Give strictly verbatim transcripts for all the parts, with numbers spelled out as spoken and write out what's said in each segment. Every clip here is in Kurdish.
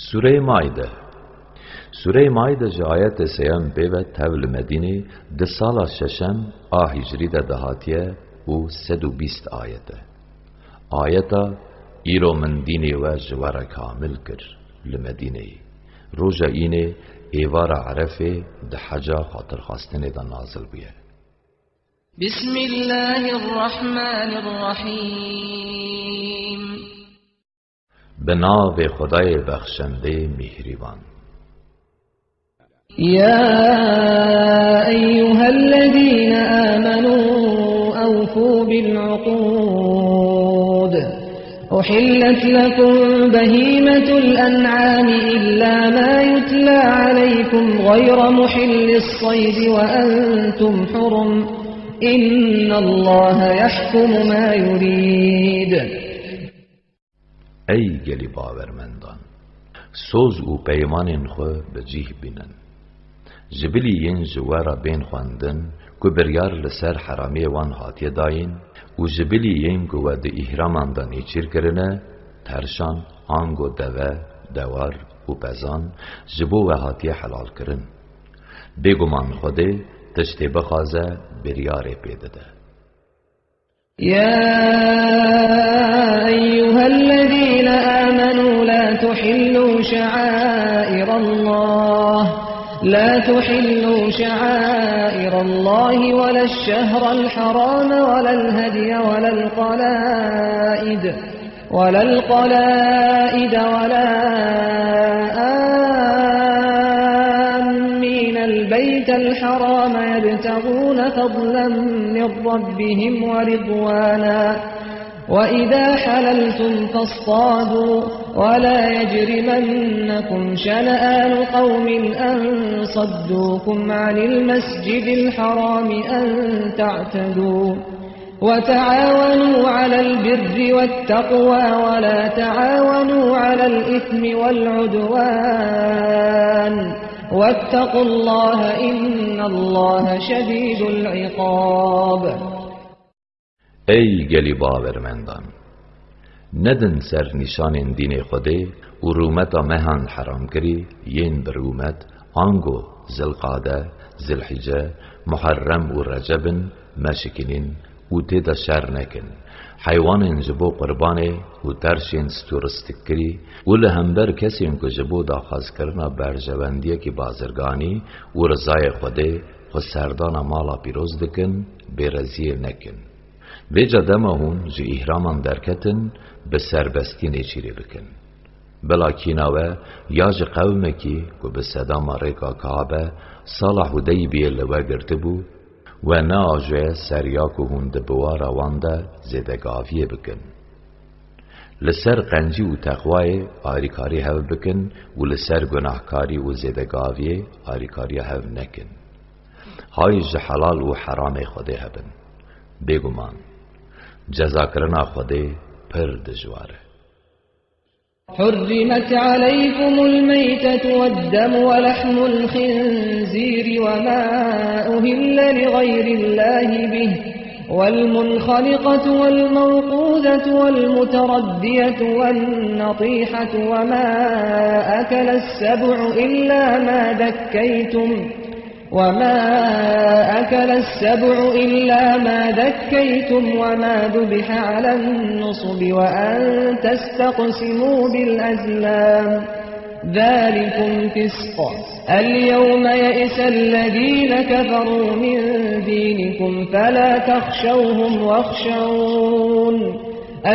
Sûreyê Maîde. Sûreyê Maîde ji ayetê sêyem pê ve tev li Medînê di sala şeşem a hîcrî de dihatiye û sed û bîst ayet e. Ayeta "Îro min dînê we ji we re kamil kir" li Medîneyê, roja înê êvara Erefê di heca xatirxwestinê de nazil bûye. بسم الله الرحمن الرحيم. Bi navê Xwedayê Bexşendê Mîhrîban. يا أيها الذين آمنوا أوفوا بالعقود. أحلت لكم بهيمة الأنعام إلا ما يتلى عليكم غير محل الصيد وأنتم حرم. إن الله يحكم ما يريد. Ey gelî bawermendan! Soz û peymanên xwe bi cih bînin. Ji bilî yên ji we re bên xwendin ku biryar li ser heramiyê wan hatiye dayîn û ji bilî yên ku we di îhraman de nêçîr kirine, terşan, ango deve, dewar û pezan ji bo we hatiye helalkirin. Bêguman Xwedê tiştê bixwaze, biryarê pê dide. يا أيها الذين آمنوا لا تحلوا شعائر الله، لا تحلوا شعائر الله ولا الشهر الحرام ولا الهدي ولا القلائد، ولا القلائد ولا آمين البيت الحرام يبتغون فضلا من ربهم ورضوانا، وإذا حللتم فاصطادوا، ولا يجرمنكم شنآن قوم أن صدوكم عن المسجد الحرام أن تعتدوا، وتعاونوا على البر والتقوى ولا تعاونوا على الإثم والعدوان، واتقوا الله إن الله شديد العقاب. Ey gelî bawermendan! Nedin ser nîşanên dînê Xwedê û rûmeta mehan heramkirî yên bi rûmet, ango Zilqade, Zilhîce, Muherrem û Receb in, meşikînin û tê de şer nekin. Heywanên ji bo qurbanê û terşên stûristikkirî û li hember kesên ku ji bo daxwazkirina berjewendiyekî bazirganî û rizayê Xwedê xwe serdana mala pîroz dikin, bêreziyê nekin. Vêca dema hûn ji îhraman derketin, bi serbestî nêçîrê bikin. Bila kîna we ya ji qewmekî ku bi sedama rêka Kabe sala Hudeybiyê li we girtibû, we neajoye ser ya ku hûn di biwara wan de zêdegaviyê bikin. Li ser qencî û teqwayê arîkarî hev bikin û li ser gunahkarî û zêdegaviyê arîkariya hev nekin. Hay ji helal û heramê Xwedê hebin. Bêguman, cezakirina Xwedê pir dijwar e. حرمت عليكم الميتة والدم ولحم الخنزير وما أهل لغير الله به والمنخنقة والموقوذة والمتردية والنطيحة وما أكل السبع إلا ما ذكيتم، وما أكل السبع إلا ما ذكيتم وما ذبح على النصب وأن تستقسموا بالأزلام، ذلكم فسق. اليوم يئس الذين كفروا من دينكم فلا تخشوهم واخشون.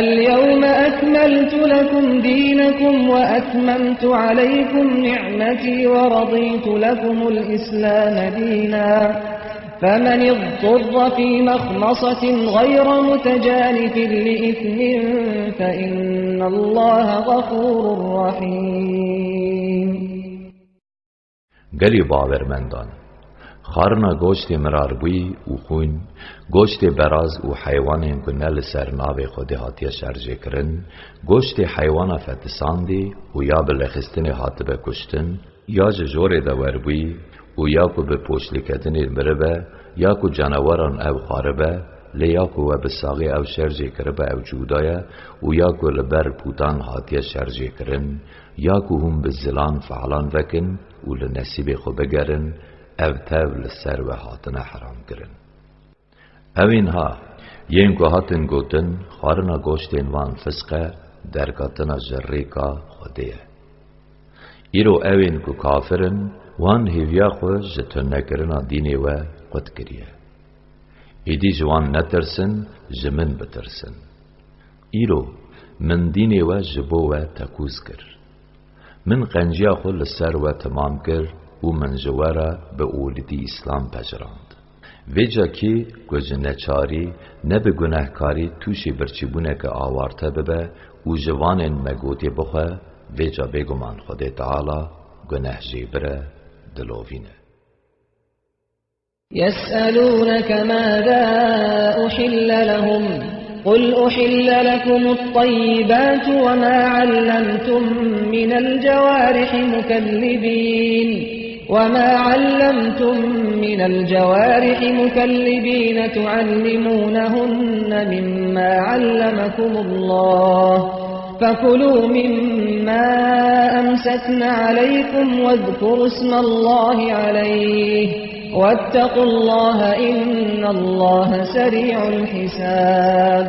اليوم أكملت لكم دينكم وأتممت عليكم نعمتي ورضيت لكم الإسلام دينا، فمن اضطر في مخمصة غير متجانف لإثم فإن الله غفور رحيم. Gelî bawermendan! Xwarina goştê mirarbûyî û xwîn, goştê beraz û heywanên ku ne li ser navê Xwedê hatiye şerjêkirin, goştê heywana fetisandî û ya bi lêxistinê hatibe kuştin, ya ji jorê de werbûyî û ya ku bi poşlîketinê miribe, ya ku caneweran ew xwaribe, lê ya ku we bi saxê ew şer jê kiribe ew cuda ye û ya ku li ber pûtan hatiye şer jê kirin, ya ku hûn bi zilan felan vekin û li nesîbê xwe bigerin, ev tev li ser we hatine heram kirin. Ewên ha, yên ku hatin gotin, xwarina goştên wan fisk e, derketina ji rêka Xwedê ye. Îro ewên ku kafir in, wan hêviya xwe ji tunekirina dînê we qut kiriye. Êdî ji wan netirsin, ji min bitirsin. Îro min dînê we ji bo we tekûz kir. Min qenciya xwe li ser we temam kir û min ji we re bi olîtî Îslam pejirand. Vêca kî ku ji neçarî ne bi gunehkarî tûşî birçîbûneke awarte bibe û ji vanên me gotê bixwe, vêca bêguman Xwedê Teala guneh jê bire, dilovîne. يسألونك ماذا أحل لهم، قل أحل لكم الطيبات وما علمتم من الجوارح مكلبين، وما علمتم من الجوارح مكلبين تعلمونهن مما علمكم الله، فكلوا مما أمسكن عليكم واذكروا اسم الله عليه، واتقوا الله إن الله سريع الحساب.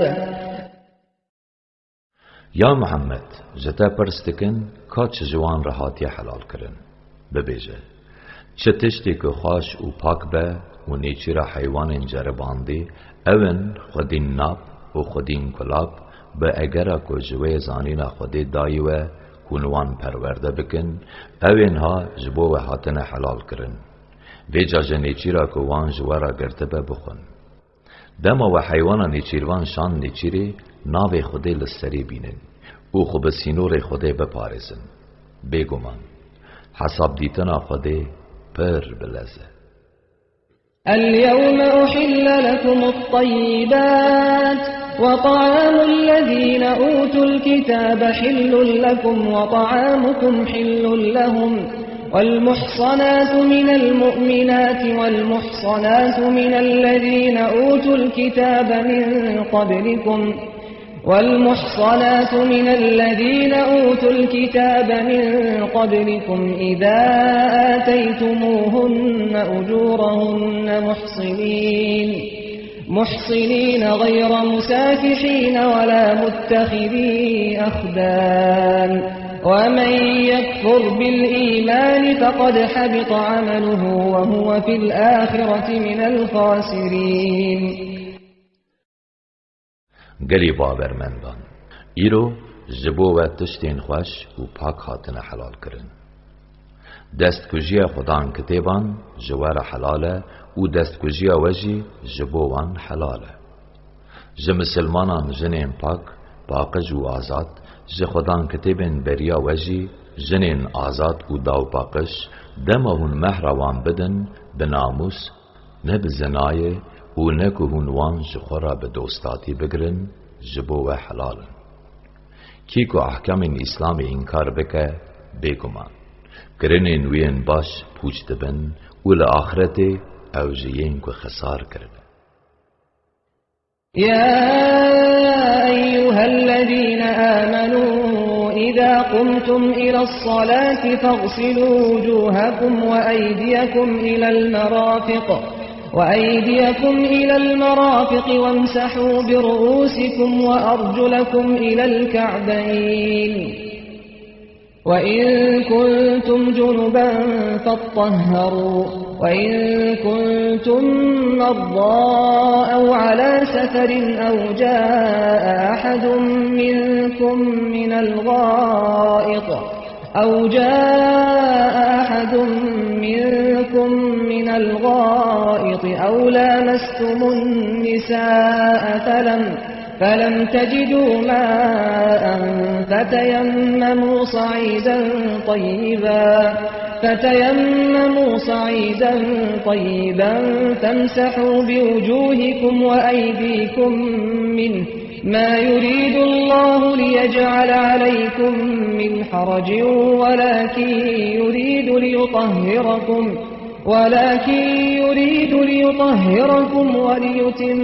Ya Muhammed, ji te pirs dikin, ka çi ji wan re hatiye helal kirin? Bibêje, çi tiştê ku xweş û pak be û nêçîra heywanên ceribandî, ew in xwedîn nab û xwedîn kulab, bi egera ku ji wê zanîna Xwedê dayî we, hûn wan perwerde bikin, ewên ha ji bo we hatine helal kirin. Vêca ji nêçîra ku wan ji we re girtibe bixwin. Dema we heywana nêçîrvan şand nêçîrê, navê Xwedê li serê bînin û xwe bi sînorê Xwedê biparêzin. Bêguman, hesabdîtina Xwedê pir bilez e. اليوم أحل لكم الطيبات وطعام الذين أوتوا الكتاب حل لكم وطعامكم حل لهم والمحصنات من المؤمنات والمحصنات من الذين أوتوا الكتاب من قبلكم والمحصنات من الذين أوتوا الكتاب من قبلكم إذا آتيتموهن أجورهن محصنين محصنين غير مسافحين ولا متخذي أخدان ومن يكفر بالإيمان فقد حبط عمله وهو في الآخرة من الخاسرين. Gelî bawermendan, îro ji bo we tiştên xweş û pak hatine helal kirin. Destkujiya xwedan kitêban ji we re helal e û destkujiya we jî ji bo wan helal e. Ji misilmanan jinên pak, paqij û azad, ji xwedan kitêbên beriya we jî jinên azad û dawpaqij, dema hûn mehra wan bidin, bi namûs, ne bi zinayê û ne ku hûn wan ji xwe re bi dostatî bigirin, ji bo we helal in. Kî ku ehkamên Îslamê înkar bike, bêguman, kirinên wî yên baş pûç dibin û li axretê ew ji yên ku xesar kiribe. يا أيها الذين آمنوا إذا قمتم إلى الصلاة فاغسلوا وجوهكم وأيديكم إلى المرافق، وأيديكم إلى المرافق وامسحوا برؤوسكم وأرجلكم إلى الكعبين. وإن كنتم جنبا فاطهروا، وإن كنتم مرضى أو على سفر أو جاء أحد منكم من الغائط، أو جاء أحد منكم من الغائط أو لامستم النساء فلم فلم تجدوا ماء فتيمموا صعيدا طيبا، فتيمموا صعيدا طيبا فامسحوا بوجوهكم وأيديكم منه، ما يريد الله ليجعل عليكم من حرج ولكن يريد ليطهركم، ولكن يريد ليطهركم وليتم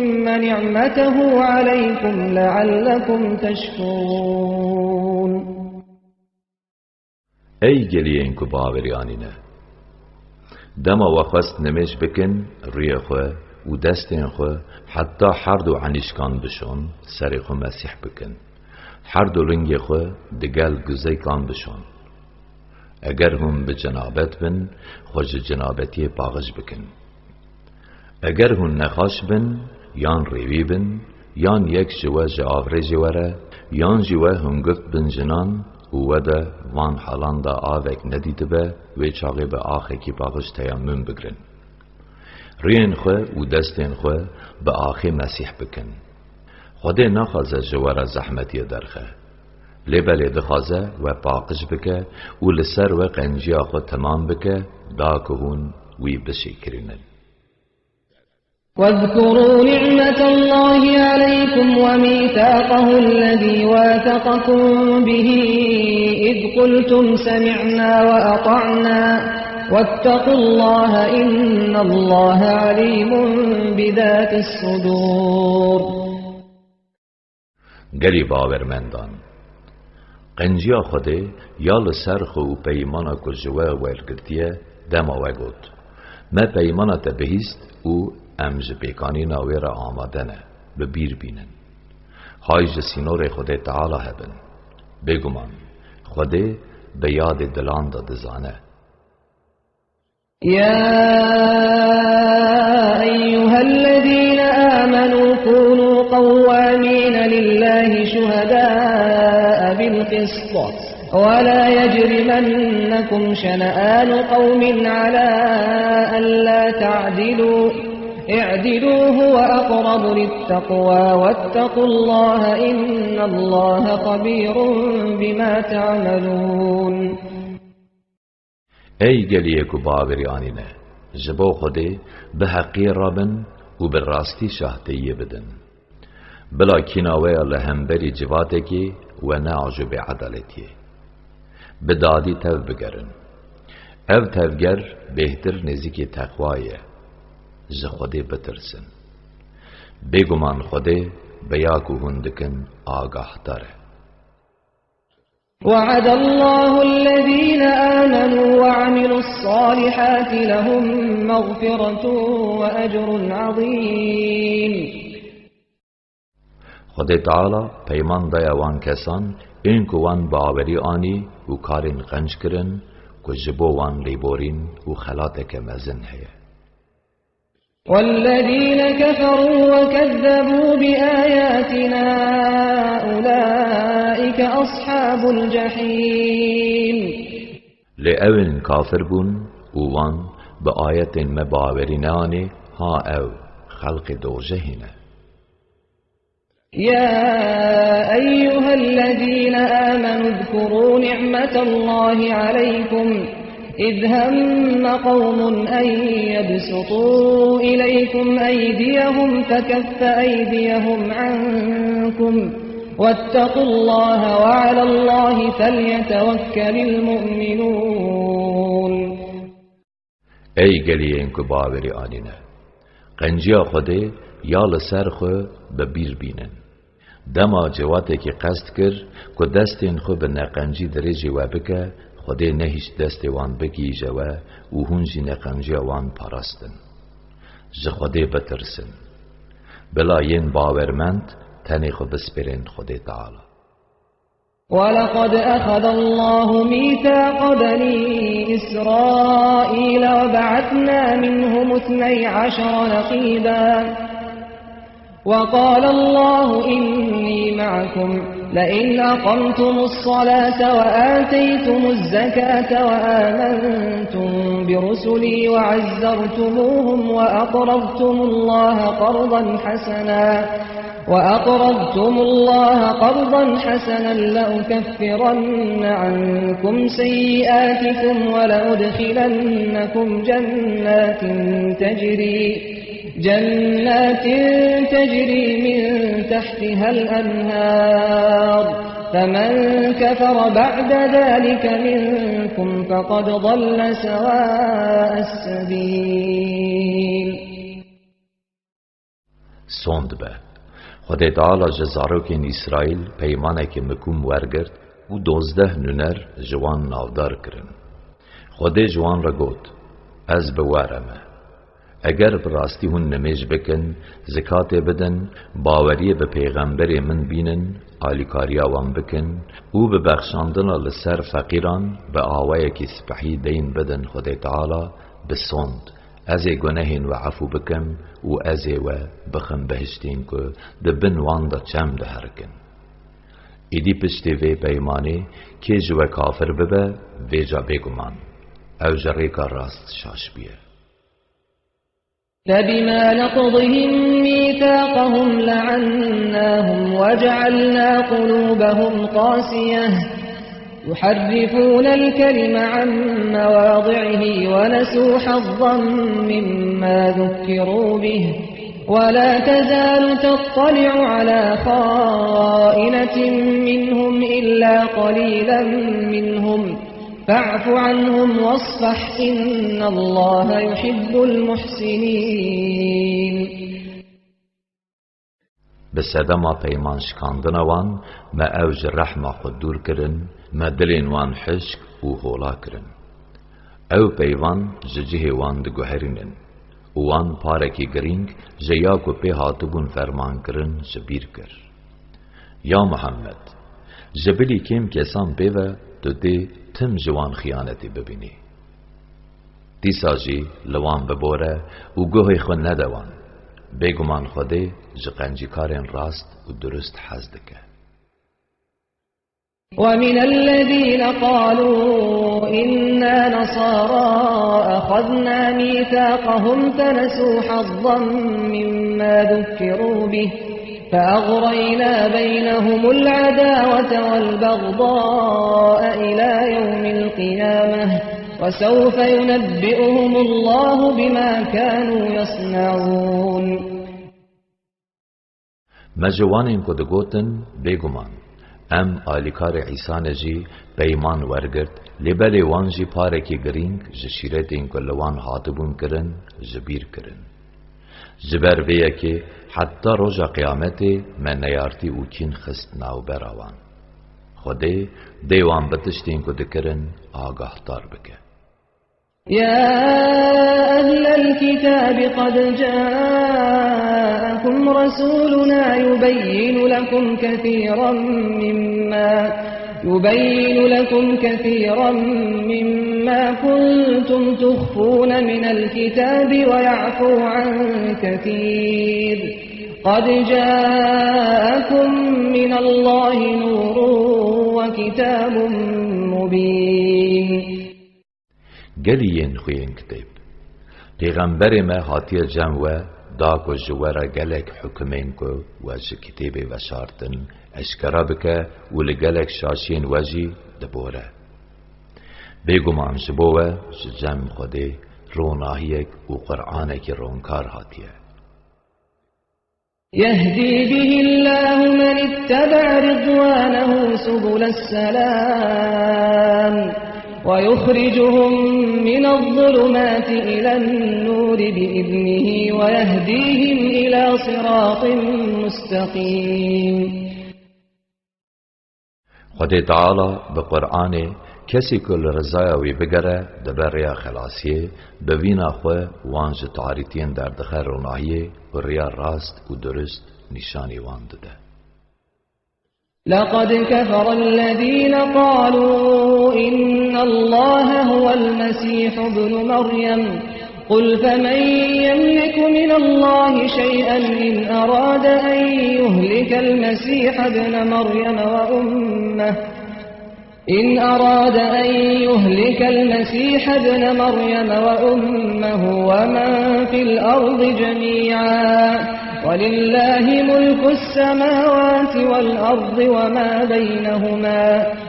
نعمته عليكم لعلكم تشكرون. Ey geliyên ku bawerî anîne! Dema we xwest nimêj bikin, rûyê xwe û destên xwe heta her du enîşkan bişon, serê xwe mesîh bikin. Her du lingê xwe digel guzeykan bişon. Eger hûn bi cenabet bin, xwe ji cenabetiyê paqij bikin. Eger hûn nexaş bin, yan rêwî bin, yan yek ji we ji avrêjê were, yan jî we hungift bin jinan û we de van halan de avek nedîtibe, wê çaxê bi axekî paqij teyemmum bigrin. Rûyên xwe û destên xwe bi axê mesîh bikin. Xwedê naxwaze ji we re zehmetiyê derxe. Lê belê dixwaze we paqij bike û li ser we qenciya xwe temam bike, da ku hûn wî bişêkirînin. واذكروا نعمة الله عليكم وميثاقه الذي واثقكم به إذ قلتم سمعنا وأطعنا واتقوا الله إن الله عليم بذات الصدور. Gelî bawermendan! Qenciya Xwedê ya li ser xwe û peymana ku ji we wergirtiye, dema we got, Me peymana te bihîst û em ji pêkanîna wê re amade ne, bi bîr bînin. Hay ji sînorê Xwedê Teala hebin. Bêguman, Xwedê bi yadê dilan de dizane. يا أيها الذين آمنوا كونوا قوامين لله شهداء بالقسط ولا يجرمنكم شنآن قوم على ألا تعدلوا، اعدلوا هو أقرب للتقوى واتقوا الله إن الله خبير بما تعملون. Ey geliyê ku bawerî anîne, ji bo Xwedê bi heqiyê rabin û bi rastî şahdeyiyê bidin. Bila kîna we ya li hemberî civatekê we neajo bêedaletiyê. Bi dadî tev bigerin. Ev tevger bêhtir nêzîkî teqwayê ye. Ji Xwedê bitirsin. Bêguman Xwedê bi ya ku hûn dikin agahdar e. وعد الله الذين آمنوا وعملوا الصالحات لهم مغفرة وأجر عظيم. Xwedê Teala peyman daye wan kesan, ên ku wan bawerî anî û karên qenc kirin, ku ji bo wan lêborîn û xelateke mezin heye. والذين كفروا وكذبوا بآياتنا أولئك أصحاب الجحيم. Lê ewên kafir bûn û wan bi ayetên me bawerî neanî, ha ew xelqê doxjehê ne. يا أيها الذين آمنوا اذكروا نعمة الله عليكم إذ هم قوم أن يبسطوا إليكم أيديهم فكف أيديهم عنكم واتقوا الله وعلى الله فليتوكل المؤمنون. Ey geliyên ku bawerî anîne! Qenciya Xwedê ya li ser xwe bi bîr bînin. Dema civatekî qest kir ku destên xwe bi neqencî dirêjê we bike, Xwedê nehişt destê wan bigihîje we û hûn jî neqenciya wan parastin. Ji Xwedê bitirsin. Bila yên bawermend tenê xwe bispêrên Xwedê Teala. ولقد أخذ الله ميثاق بني إسرائيل وبعثنا منهم اثني عشر نقيبا وقال الله إني معكم لئن أقمتم الصلاة وآتيتم الزكاة وآمنتم برسلي وعزرتموهم وأقرضتم الله قرضا حسنا وأقرضتم الله قرضا حسنا لأكفرن عنكم سيئاتكم ولأدخلنكم جنات تجري، جنات تجري من تحتها الأنهار فمن كفر بعد ذلك منكم فقد ضل سواء السبيل. Sond be. Xwedê Teala ji zarokên Îsraîl peymanekî mikum wergirt û dozdeh nûner ji wan navdar kirin. Xwedê ji wan re got, Ez bi we re me. Eger bi rastî hûn nimêj bikin, zikatê bidin, baweriyê bi pêxemberê min bînin, alîkariya wan bikin û bi bexşandina li ser feqîran bi awayekî spehî deyn bidin Xwedê Teala, bi sond, ez ê gunehên we efû bikim û ez ê we bixim behiştên ku di bin wan de çem diherikin. Êdî piştî vê peymanê kê ji we kafir bibe, vêca bêguman ew ji rêka rast şaş bûye. فبما نقضهم ميثاقهم لعناهم وجعلنا قلوبهم قاسية يحرفون الكلم عن مواضعه ونسوا حظا مما ذكروا به ولا تزال تطلع على خائنة منهم إلا قليلا منهم فاعف عنهم واصفح إن الله يحب المحسنين. Bi sedema peyman şikandina wan, me ew ji rehma xwe dûr kirin, me dilên wan hişk û hola kirin. Ew peyvan ji cihê wan diguherînin û wan parekî girîng ji ya ku pê hatibûn fermankirin ji bîr kir. Ya Muhammed, ji bilî kêm kesan pê ve tu dê tim ji wan xiyanetê bibînî. Dîsa jî li wan bibore û guhê xwe nede wan. Bêguman Xwedê ji qencîkarên rast û durust hez dike. ومن الذين قالوا إنا نصارى أخذنا ميثاقهم فنسوا حظا مما ذكروا به فأغرينا بينهم العداوة والبغضاء إلى يوم القيامة وسوف ينبئهم الله بما كانوا يصنعون. Me ji wanên ku digotin, bêguman, em alîkarê Îsa ne jî peyman wergirt, lê belê wan jî parekî girîng ji şîretên ku li wan hatibûn kirin, ji bîr kirin. Ji ber vê yekê heta roja qiyametê me neyartî û kîn xist navbera wan. Xwedê dê wan bi tiştên ku dikirin agahdar bike. يا أهل الكتاب قد جاءكم رسولنا يبين لكم كثيرا مما يبين لكم كثيرا مما كنتم تخفون من الكتاب ويعفو عن كثير قد جاءكم من الله نور وكتاب مبين. Gelî yên xweyên kitêb. Pêxemberê me hatiye cem we, da ku ji we re gelek hukimên ku we ji kitêbê veşartin eşkera bike û li gelek şaşiyên we jî dibore. Bêguman ji bo we ji cem Xwedê ronahiyek û Qur'anekî ronkar hatiye. يهدي به الله من اتبع رضوانه سبل السلام ويخرجهم من الظلمات إلى النور بإذنه ويهديهم إلى صراط مستقيم. Xwedê Teala bi Qur'anê kesî ku li rizaya wî bigere dibe rêya xelasiyê, bi vîna xwe wan ji tarîtiyên derdixe ronahiyê û rêya rast û durust nîşanî wan dide. لقد كفر الذين قالوا إن الله هو المسيح ابن مريم قل فمن يملك من الله شيئا إن أراد أن يهلك المسيح ابن مريم وأمه إن أراد أن يهلك المسيح ابن مريم وأمه ومن في الأرض جميعا ولله ملك السماوات والأرض وما بينهما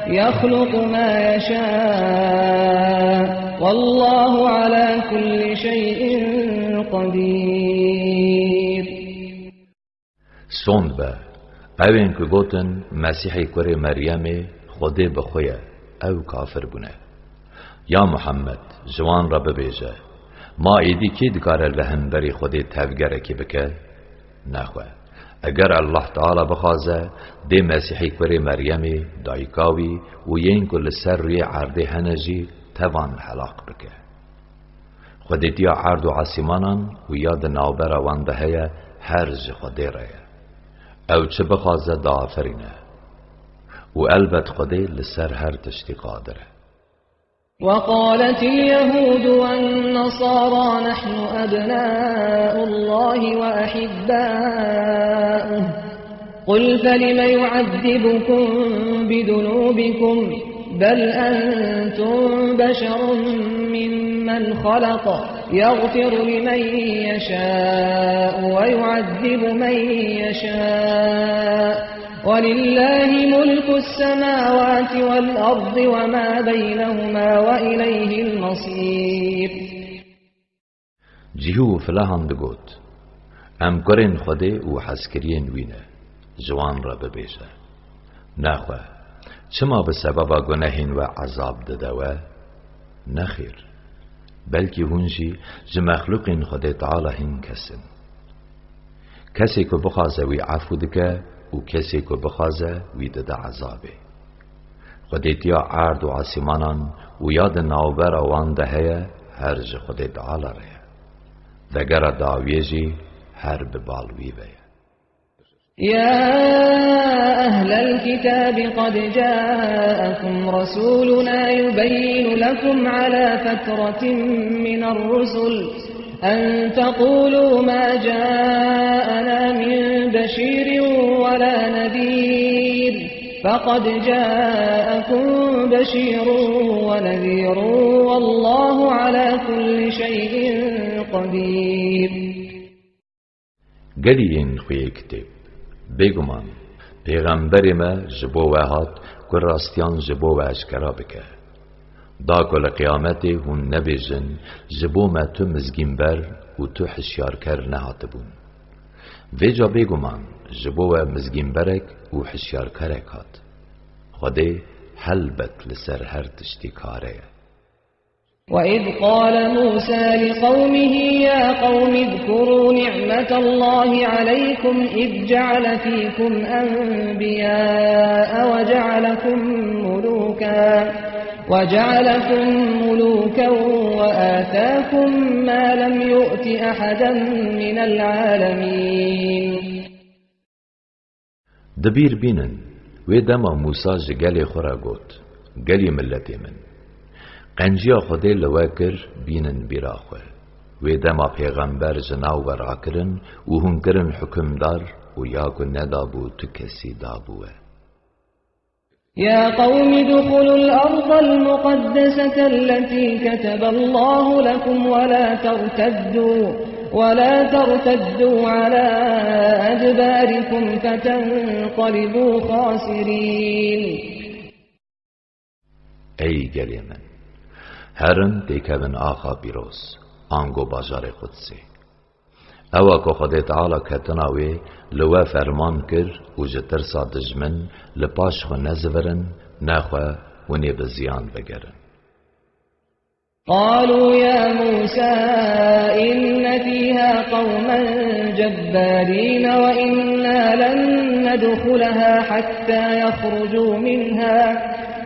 يخلق ما يشاء والله على كل شيء قدير. Sond be, Ewên ku gotin, Mesîhê kurê Meryemê Xwedê bi xwe ye, ew kafir bûne. Ya Muhammed, ji wan re bibêje, ma êdî kê dikare li hemberî Xwedê tevgerekê bike? Nexwe. Eger Allah Teala bixwaze, dê Mesîhê kurê Meryemê, dayika wî û yên ku li ser rûyê erdê hene jî tevan helaq bike. Xwedêtiya erd û esîmanan û ya di navbera wan de heye, her ji Xwedê re ye. Ew çi bixwaze diaferîne. Û elbet Xwedê li ser her tiştî qadir e. وقالت اليهود والنصارى نحن أبناء الله وأحباؤه، قل فلم يعذبكم بذنوبكم، بل أنتم بشر ممن خلق، يغفر لمن يشاء ويعذب من يشاء، ولله ملك السماوات والأرض وما بينهما وإليه المصير. Cihû û filahan digot, Em kurên Xwedê û hezkiriyên wî ne, ji wan re bibêje. Nexwe, çima bi sebeba gunehên we ezab dide we? Nexêr, belkî hûn jî ji mexlûqên Xwedê Teala hin kes in. Kesê ku bixwaze wî efû dike û kesê ku bixwaze wî dide ezabê. Xwedêtiya erd û esîmanan û ya di navbera wan de heye, her ji Xwedê Teala re ye. Vegera dawiyê jî her bi bal wî ve ye. يا أهل الكتاب قد جاءكم رسولنا يبين لكم على فترة من الرسل أن تقولوا ما جاءنا من بشير ولا نذير، فقد جاءكم بشير ونذير، والله على كل شيء قدير. Gelî yên xweyê kitêb, bêguman, pêxemberê me ji bo we hat ku rastiyan ji bo we eşkera bike. Da ku li qiyametê hûn nebêjin, ji bo me tu mizgînber û tu hişyarker nehatibûn. Vêca bêguman ji bo we mizgînberek û hişyarkerek hat. Xwedê helbet li ser her tiştî kare ye. وإذ قال موسى لقومه يا قوم اذكروا نعمة الله عليكم إذ جعل فيكم أنبياء وجعلكم ملوكا، وجعلكم ملوكا وآتاكم ما لم يؤت أحدا من العالمين. Di bîr bînin, wê dema Mûsa ji gelê xwe re got, Gelî miletê min, qenciya Xwedê li we kir, bînin bîra xwe. Wê dema pêxember ji nav we rakirin û hûn kirin hukimdar û ya ku nedabû tu kesî dabû we. يا قوم ادخلوا الأرض المقدسة التي كتب الله لكم ولا ترتدوا، ولا ترتدوا على أدباركم فتنقلبوا خاسرين. Ey gelê min, herin têkevin axa pîroz, ango bajarê Qudsê. Ewa ku Xwedê Teala ketina wê li we ferman kir û ji tirsa dijmin li paş xwe nezivirin, nexwe hûn ê bi ziyan vegerin. قالوا يا موسى إن فيها قوما جبارين وإنا لن ندخلها حتى يخرجوا منها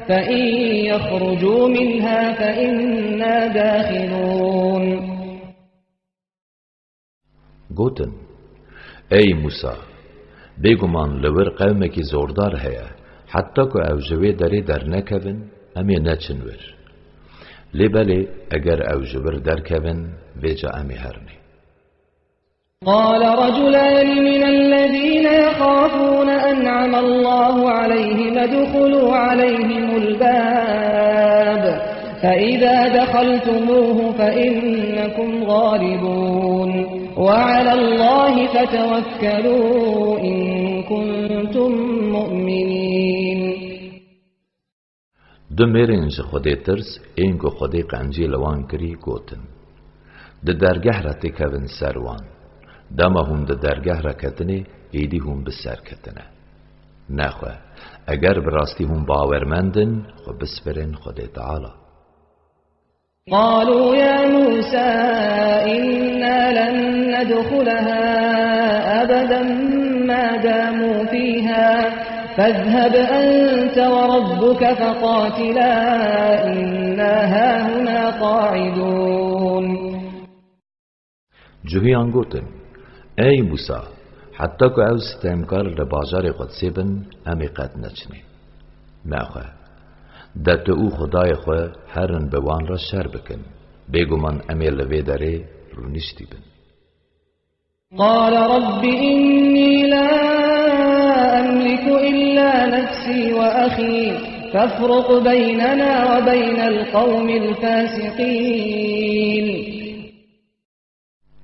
فإن يخرجوا منها فإنا داخلون. Gotin, Ey Mûsa, bêguman li wir qewmekî zordar heye, heta ku ew ji wê derê dernekevin, em ê neçin wir. Lê belê eger ew ji wir derkevin, vêca em ê herinê. قال رجلان من الذين يخافون أنعم الله عليهم ادخلوا عليهم الباب فإذا دخلتموه فإنكم غالبون وعلى الله فتوكلوا إن كنتم مؤمنين. Du mêrên ji Xwedê tirs, ên ku Xwedê qencî li wan kirî, gotin, Di dergeh re têkevin ser wan. Dema hûn di dergeh re ketinê, êdî hûn bi ser ketine. Nexwe, eger bi rastî hûn bawermend in, xwe bispirin Xwedê Teala. قالوا يا موسى إنا لن ندخلها أبدا ما داموا فيها فاذهب أنت وربك فقاتلا إنا هاهنا قاعدون. Cihûyan gotin, Ey Mûsa, heta ku ew stemkar li bajarê Qudsê bin, em ê qet neçinê. Nexwe, de tu û Xwedayê xwe herin bi wan re şer bikin. Bêguman em ê li vê derê rûniştî bin. قال رب إني لا أملك إلا نفسي وأخي فافرق بيننا وبين القوم الفاسقين.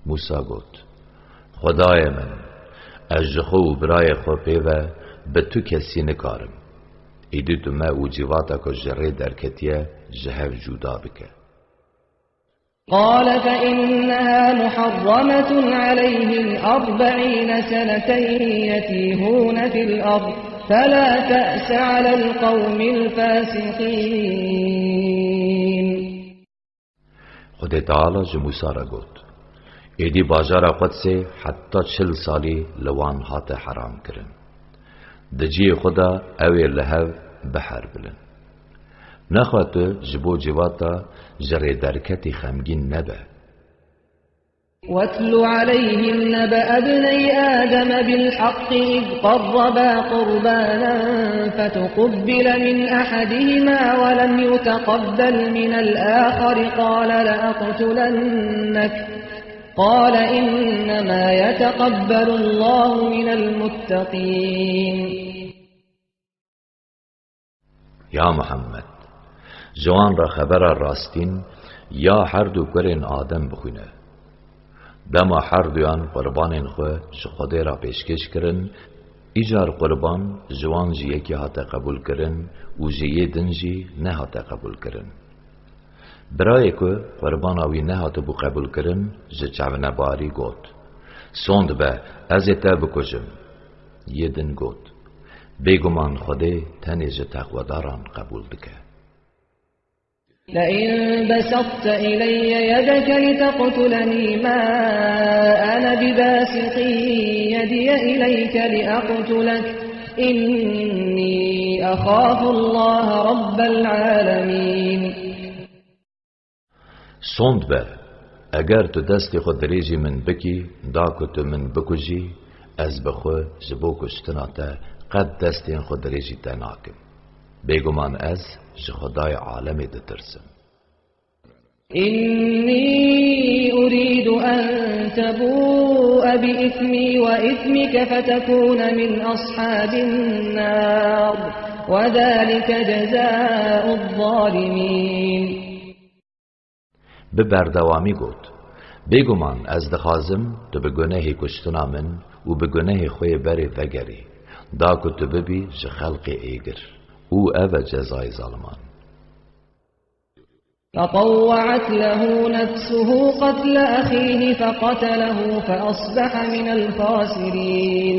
Mûsa got, Xwedayê min, ez ji xwe û birayê xwe pê ve bi tu kesî nikarim. Îdî tu me û civata ku ji rê derketiye ji hev cuda bike. قال فإنها محرمة عليهم أربعين سنة يتيهون في الأرض فلا تأس على القوم الفاسقين. Xwedê Teala ji Mûsa re got, Êdî bajara Qudsê heta çil salî li wan hate heram kirin. Di cihê xwe de ew ê li hev biherbin. Nexwe tu ji bo civata ji rêderketî xemgîn nebe. واتل عليهم نبأ ابني آدم بالحق إذ قربا قربانا فتقبل من أحدهما ولم يتقبل من الآخر قال لأقتلنك قال إنما يتقبل الله من المتقين. Ya Muhammed, ji wan re xebera rastîn ya her du kurên Adem bixwîne. Dema her duyan qurbanên xwe ji Xwedê re pêşkêş kirin, îcar qurban ji wan ji yekî hate qebûlkirin û ji yê din jî nehate qebûlkirin. Birayê ku qurbana wî nehatibû qebûlkirin, ji çavinebarî got, Sond be, ez ê te bikujim. Yê din got, Bêguman Xwedê tenê ji texwedaran qebûl dike. لئن بسطت إلي يدك لتقتلني ما أنا بباسط يدي إليك لأقتلك إني أخاف الله رب العالمين. Sond be, eger tu destê xwe dirêjî min bikî, da ku tu min bikujî, ez bi xwe ji bo kuştina te qet destên xwe dirêjî te nakim. Bêguman ez ji Xwedayê alemê ditirsim. إني أريد أن تبوء بإثمي وإثمك فتكون من أصحاب النار وذلك جزاء الظالمين. Bi berdewamî got, Bêguman ez dixwazim tu bi gunehê kuştina min û bi gunehê xwe yê berê vegerî, da ku tu bibî ji xelqê êgir. Û ev e cezayê zaliman. فطوعت له نفسه قتل أخيه فقتله فأصبح من الخاسرين.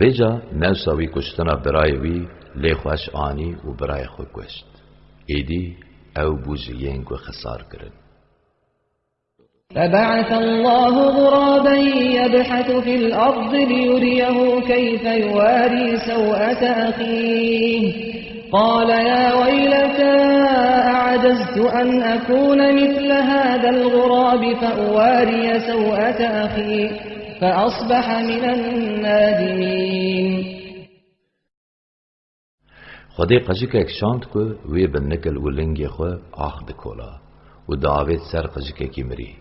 Vêca nefsa wî kuştina birayê wî lê xweş anî û birayê xwe kuşt. Êdî ew bû ji yên ku xisar kirin. فبعث الله غرابا يبحث في الأرض ليريه كيف يواري سوءة أخيه قال يا ويلتى أعجزت أن أكون مثل هذا الغراب فأواري سوءة أخي فأصبح من النادمين. Xwedê qijikek şand ku wê bi nikil û lingê xwe ax dikola û diavêt ser qijikekî mirî.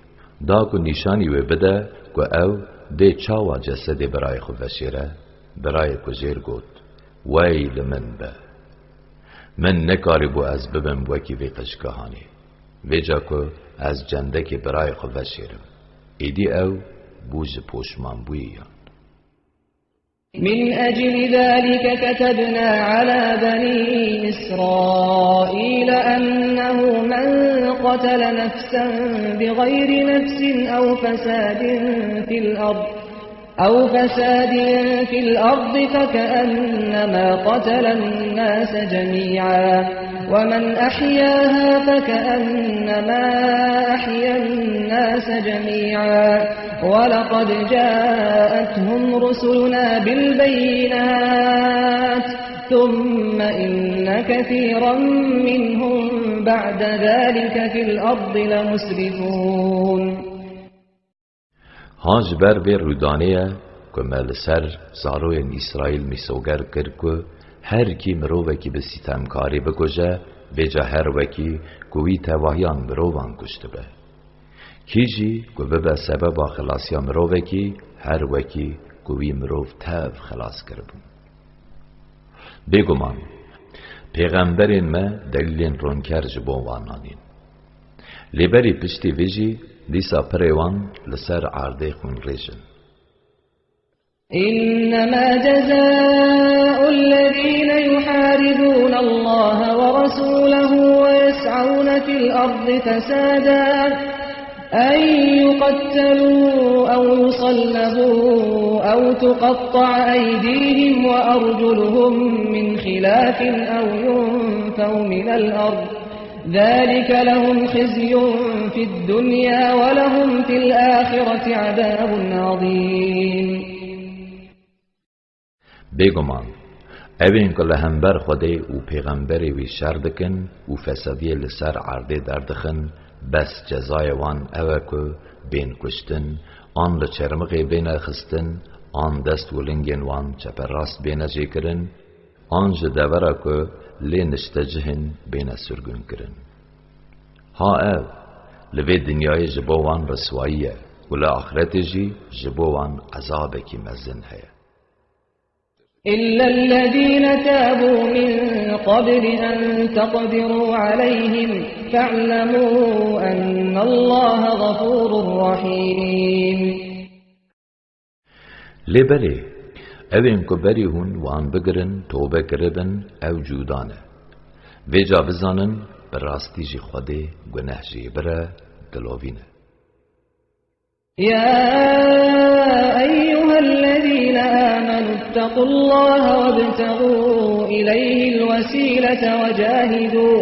Da ku nîşanî wê bide ku ew dê çawa cesedê birayê xwe veşêre, birayê kujêr got, Wey li min be! Min nekarîbû ez bibim wekî vê qijika hanê. Vêca ku ez cendekê birayê xwe veşêrim. Êdî ew bû ji poşmanbûyiyan. من أجل ذلك كتبنا على بني إسرائيل أنه من قتل نفسا بغير نفس أو فساد في الأرض أو فساد في الأرض فكأنما قتل الناس جميعا ومن أحياها فكأنما أحيا الناس جميعا ولقد جاءتهم رسلنا بالبينات ثم إن كثيرا منهم بعد ذلك في الأرض لمسرفون. Ha ji ber vê rûdanê ye ku me li ser zaroyên Îsraîl mîsoger kir ku her kî mirovekî bi sîtemkarî bikuje, vêca her wekî ku wî tevahiyan mirovan kuştibe. Kî jî ku bibe sebeba xilasiya mirovekî, her wekî ku wî mirov tev xilas kiribû. Bêguman, pêxemberên me delîlên ronker ji bo wan anîn. Lê berî piştî vê jî dîsa pirê wan li ser erdê xwînrêj in. إنما جزاء الذين يحاربون الله ورسوله ويسعون في الأرض فسادا أن يقتلوا أو يصلبوا أو تقطع أيديهم وأرجلهم من خلاف أو ينفوا من الأرض ذلك لهم خزي في الدنيا ولهم في الآخرة عذاب عظيم. Bêguman, ew ên ku li hember Xwedê û Pêxemberê wî şer dikin û fesadiyê li ser erdê derdixin, bes cezayê wan ew e ku bên kuştin, an li çermixê bêne xistin, an dest û lingên wan çeperast bêne jêkirin, an ji devera ku lê niştecih in bêne sirgûnkirin. Ha ev, li vê dinyayê ji bo wan riswayî ye û li axretê jî ji bo wan ezabekî mezin heye. إلا الذين تابوا من قبل أن تقدروا عليهم فاعلموا أن الله غفور رحيم. Lê belê, ew ên ku berî hûn wan bigirin, tobe kiribin, ew cuda ne. Vêca bizanin, bi rastî jî Xwedê guneh jêbir e, dilovîn e. يا أيها الذين آمنوا اتقوا الله وابتغوا إليه الوسيلة وجاهدوا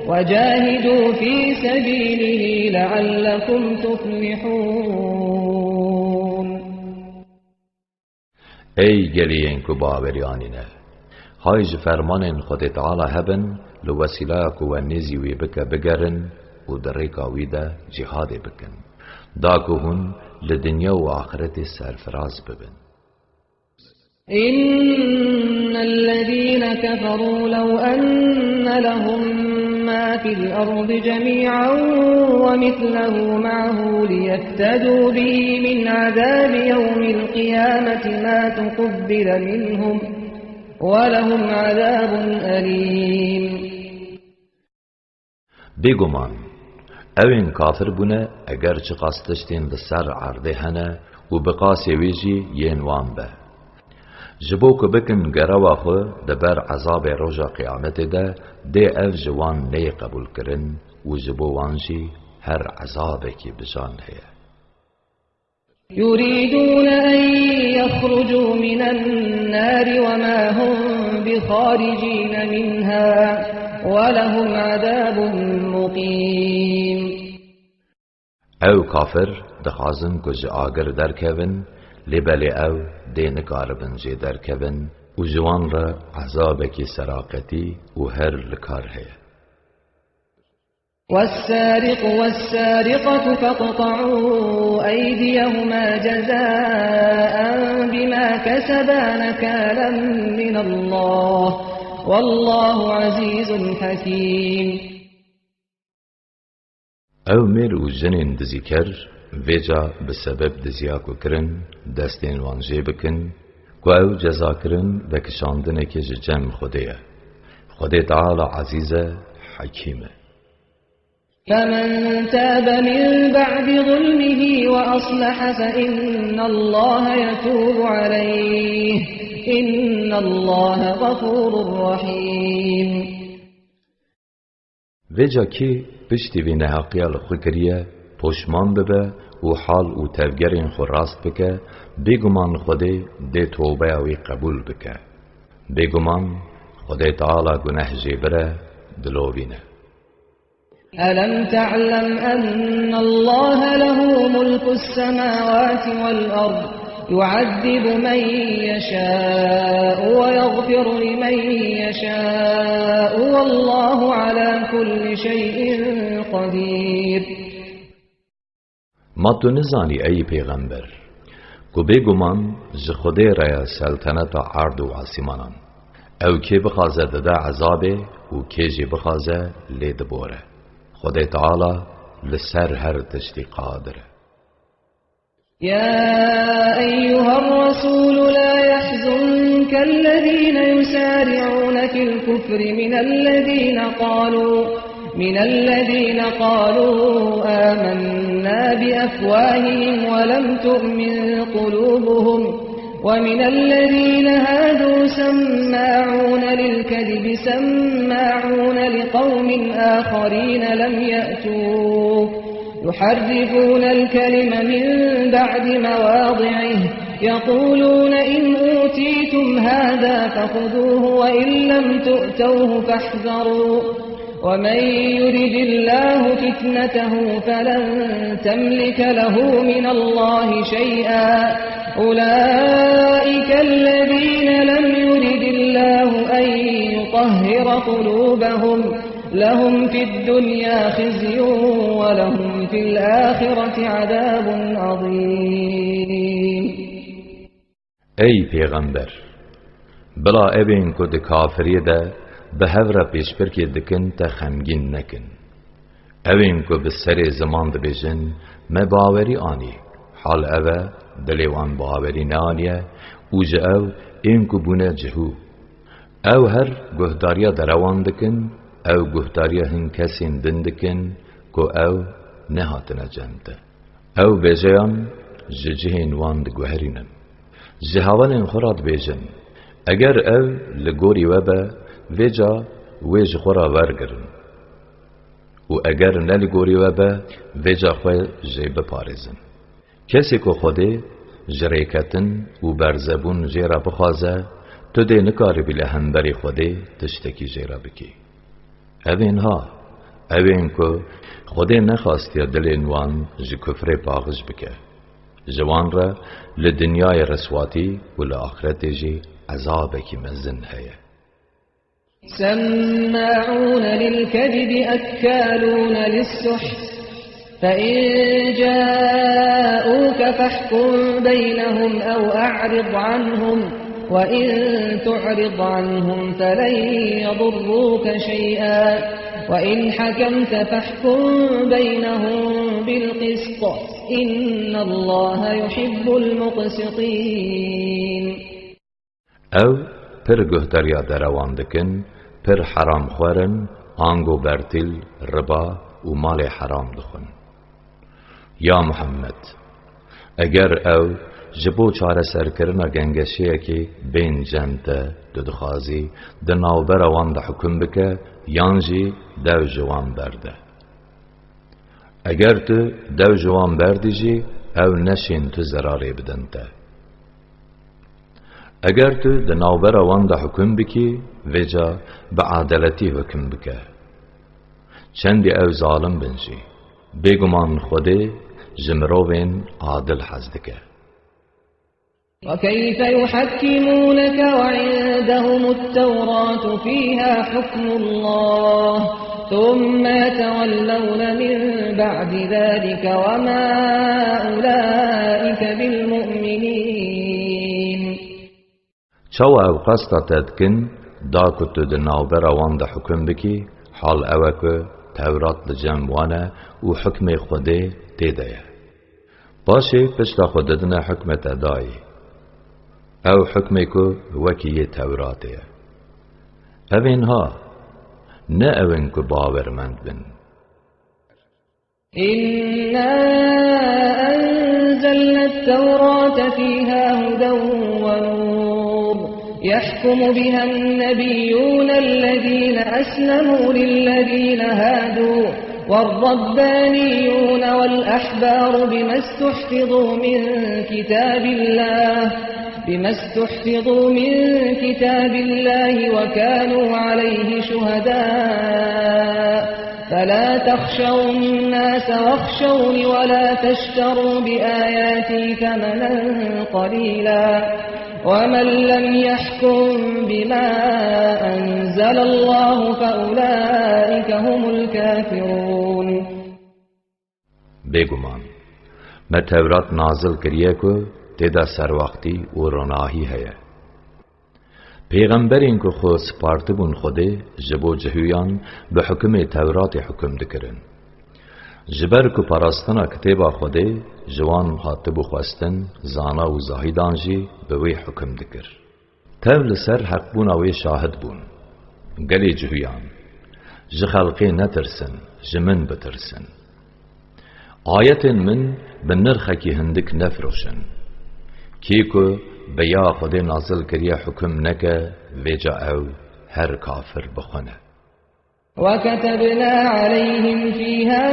وجاهدوا في سبيله لعلكم تفلحون. Ey gelê yên ku bawerî anîne! Hay ji fermanên Xwedê Teala hebin, li wesîlaya ku we nêzî wî bike bigerin û di rêka wî de cîhadê bikin, da ku hûn li dinya û axiretê serfiraz bibin. إن الذين كفروا لو أن لهم ما في الأرض جميعا ومثله معه ليفتدوا به من عذاب يوم القيامة ما تقبل منهم ولهم عذاب أليم. Bêguman, ew ên kafir bûne, eger çiqas tiştên li ser erdê hene û bi qasê wê jî yên wan be, ji bo ku bikin gerewa xwe di ber ezabê roja qiyametê de, dê ev ji wan neyê qebûlkirin û ji bo wan jî her ezabekî bijan heye. يريدون أن يخرجوا من النار وما هم بخارجين منها ولهم عذاب مقيم. Ew kafir dixwazin ku ji agir derkevin, lê belê ew dê nikaribin jê derkevin û ji wan re ezabekî seraqetî û her li kar heye. والسارق والسارقة فاقطعوا أيديهما جزاء بما كسبا نكالا من الله والله عزيز حكيم. Ew mêr û jinên dizîker, vêca bi sebeb diziya ku kirin, destên wan jê bikin, ku ew cezakirin vekişandinekê ji cem Xwedê ye. Xwedê Teala ezîz e, hekîm e. فمن تاب من بعد ظلمه وأصلح فإن الله يتوب عليه إن الله غفور رحيم. Vêca kê piştî vê neheqiya li xwe kiriye, Poşman bibe û hal û tevgerên xwe rast bike, bêguman Xwedê dê tobeya wî qebûl bike. Bêguman Xwedê Teala guneh jê bir e, dilovîne. ألم تعلم أن الله له ملك السماوات والأرض يعذب من يشاء ويغفر لمن يشاء والله على كل شيء قدير. Ma tu nizanî ey pêxember, ku bêguman ji Xwedê re ye selteneta erd û asîmanan. Ew kê bixwaze dide ezabê û kê jî bixwaze lê dibore. Xwedê Teala li ser her tiştî qadir e. يا أيها الرسول لا يحزنك الذين يسارعون في الكفر من الذين قالوا من الذين قالوا آمنا بأفواههم ولم تؤمن قلوبهم ومن الذين هادوا سماعون للكذب سماعون لقوم آخرين لم يأتوك يحرفون الكلم من بعد مواضعه يقولون إن أوتيتم هذا فخذوه وإن لم تؤتوه فاحذروا ومن يرد الله فتنته فلن تملك له من الله شيئا أولئك الذين لم يرد الله أن يطهر قلوبهم لهم في الدنيا خزي ولهم في الآخرة عذاب عظيم. Ey pêxember, bila evên ku di kafiriyê de bi hev re pêşbirkê dikin te xemgîn nekin. Ewên ku bi serê ziman dibêjin, me bawerî anî, hal ev e, dilê wan bawerî neaniye û ji ew ên ku bûne cihû. Ew her guhdariya derewan dikin, ew guhdariya hin kesên din dikin ku ew nehatine cem te. Ew bêjeyan ji cihên wan diguherînin. Ji hevalên xwe re dibêjin, eger ev li gorî we be, vêca wê ji xwe re wergirin. Û eger ne li gorî we be, vêca xwe jê biparêzin. Kesê ku Xwedê ji rêketin û berzebûn jê re bixwaze, tu dê nikaribî li hemberî Xwedê tiştekî jê re bikî. Evên ha, ewên ku Xwedê nexastiye dilên wan ji kufrê paqij bike. Ji wan re li dinyayê riswatî û li axretê jî ezabekî mezin heye. سماعون للكذب أكالون للسحت فإن جاءوك فاحكم بينهم أو أعرض عنهم وإن تعرض عنهم فلن يضروك شيئا وإن حكمت فاحكم بينهم بالقسط إن الله يحب المقسطين. Ew pir guhdariya derewan dikin, pir heramxwer in, ango bertîl, riba û malê heram dixwin. Ya Muhammed, eger ew ji bo çareserkirina gengeşeyekê bên cem te, tu dixwazî di navbera wan de hukum bike yan jî dew ji wan berde. Eger tu dew ji wan berdî jî, ew neşên tu zerarê bidin te. Eger tu di navbera wan de hukum bikî, vêca bi edeletî hukum bike. Çendî ew zalim bin jî, bêguman Xwedê ji mirovên adil hez dike. وكيف يحكمونك وعندهم التوراة فيها حكم الله ثم يتولون من بعد ذلك وما أولئك بالمؤمنين. Çawa ew qesta te dikin, da ku tu di navbera wan de hukum bikî, hal ew e ku Tewrat li cem wan e û hukmê Xwedê tê de ye. Paşê pişta xwe didine hukmê te dayî. Ew hukmê ku wekî yê Tewratê ye. Evên ha, ne ew in ku bawermend bin. إنا أنزلنا التوراة فيها هدى ونور يحكم بها النبيون الذين أسلموا للذين هادوا والربانيون والأحبار بما استحفظوا من كتاب الله، بما استحفظوا من كتاب الله وكانوا عليه شهداء، فلا تخشوا الناس واخشوني ولا تشتروا بآياتي ثمنا قليلا، ومن لم يحكم بما أنزل الله فأولئك هم الكافرون. Bêguman, me Tewrat nazil kiriye ku tê de serwextî û ronahî heye. Pêxemberên ku xwe spartibûn Xwedê ji bo cihûyan bi hukimê Tewratê hukim dikirin. Ji ber ku parastina kitêba Xwedê ji wan hatibû xwestin, zana û zahîdan jî bi wê hukim dikir. Tev li ser heqbûna wê şahid bûn. Gelê cihûyan, ji xelkê netirsin, ji min bitirsin. Ayetên min bi nirxekî hindik nefiroşin. Kê ku bi ya Xwedê nazil kiriye hukim neke, vêca ew her kafir bi xwe ne. وكتبنا عليهم فيها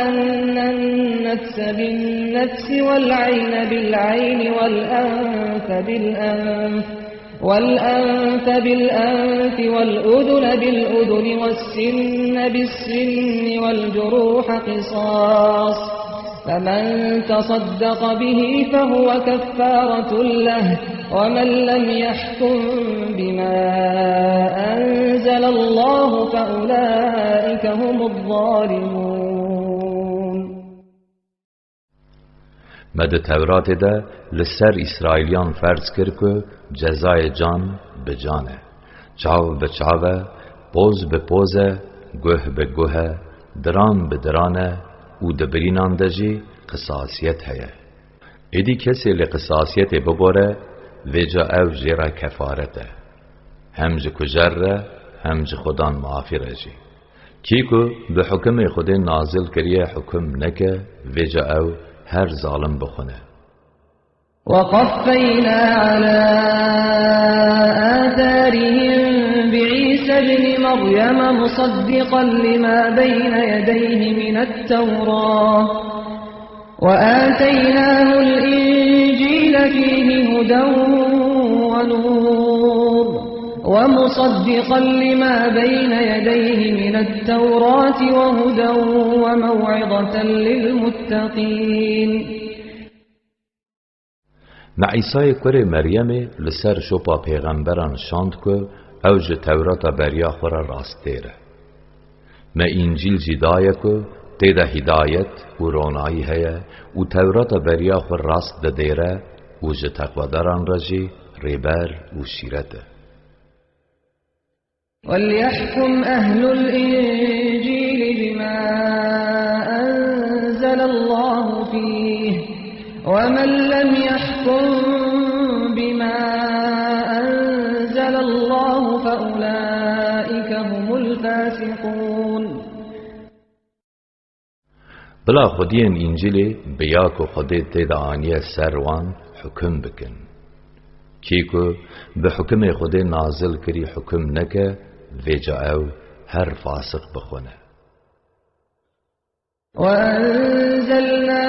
أن النفس بالنفس والعين بالعين والأنف بالأنف والأنف بالأنف والأذن بالأذن والسن بالسن والجروح قصاص، فمن تصدق به فهو كفارة له، ومن لم يحكم بما أنزل الله فأولئك هم الظالمون. Me di Tewratê de li ser Îsraîliyan ferz kir ku cezayê can bi can e, çav bi çav e, poz bi poz e, guh bi guh e, diran bi diran e û di birînan de jî qisasiyet heye. Êdî kesê li qisasiyetê bibore, vêca ew jê re kefaret e. Hem ji kujer re, hem ji xwedan mafî re jî. Kî ku bi hukimê Xwedê nazil kiriye hukim neke, vêca ew her zalim bi xwe ne. وقفينا على آثارهم بعيسى ابن مريم مصدقا لما بين يديه من التوراة وآتيناه الإنجيل فيه هدى ونور ومصدقا لما بين يديه من التوراة وهدى وموعظة للمتقين. Me Îsayê kurê Meryemê li ser şopa pêxemberan şand ku ew ji Tewrata beriya xwe re rastêr e. Me Încîl jî daye ku tê de hidayet û ronayî heye û Tewrata beriya xwe rast didêre û ji teqwedaran re jî rêber û şîret e. وليحكم أهل الإنجيل بما أنزل الله فيه، ومن لم يحكم بما أنزل الله فأولئك هم الفاسقون. Bila xwediyên Încîlê bi ya ku Xwedê tê de aniye ser wan hukim bikin. Kê ku bi hukimê Xwedê nazil kirî hukim neke, vêca ew her fasiq bi xwe ne. وأنزلنا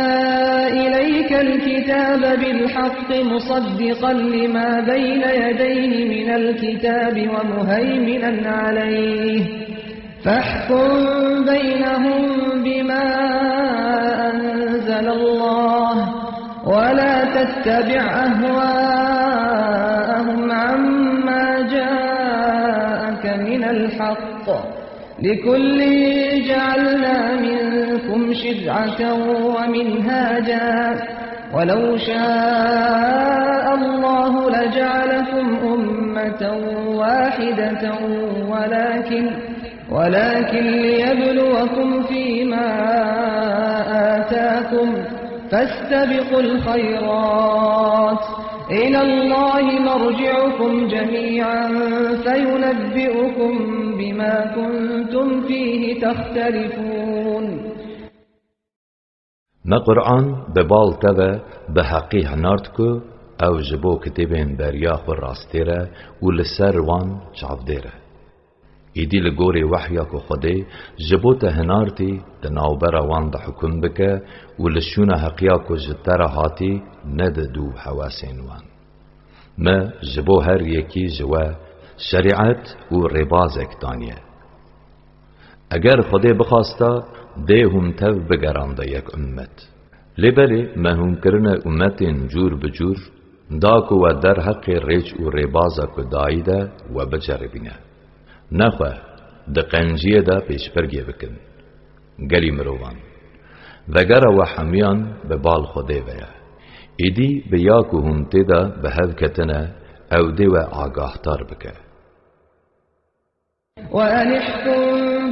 إليك الكتاب بالحق مصدقا لما بين يديه من الكتاب ومهيمنا عليه، فاحكم بينهم بما أنزل الله، ولا تتبع أهواءهم عما جاءك من الحق، لكل جعلنا منكم شرعة ومنهاجا، ولو شاء الله لجعلكم أمة واحدة، ولكن ولكن ليبلوكم فيما آتاكم، فاستبقوا الخيرات، إلى الله مرجعكم جميعا فينبئكم بما كنتم فيه تختلفون. Me Quran bi bal te ve bi heqî hinart ku ew ji bo kitêbên beriya xwe rastêr e û li ser wan çavdêr e. Îdî li gorî wehya ku Xwedê ji bo te hinartî, di navbera wan de hukum bike û li şûna heqiya ku ji te re hatî, nede dû hewasên wan. Me ji bo her yekî ji we şerîet û rêbazek daniye. Eger Xwedê bixwasta, dê hûn tev bigeranda yek ummet. Lê belê me hûn kirine ummetên cûr bi cûr, da ku we derheqê rêç û rêbaza ku dayî de we biceribîne. Nexwe, di qenciyê de pêşbergê bikin. Gelî mirovan, vegera we hemiyan bi bal Xwedê ve ye. Êdî bi ya ku hûn tê de bi hev ketine, ew dê we agahdar bike. وأن احكم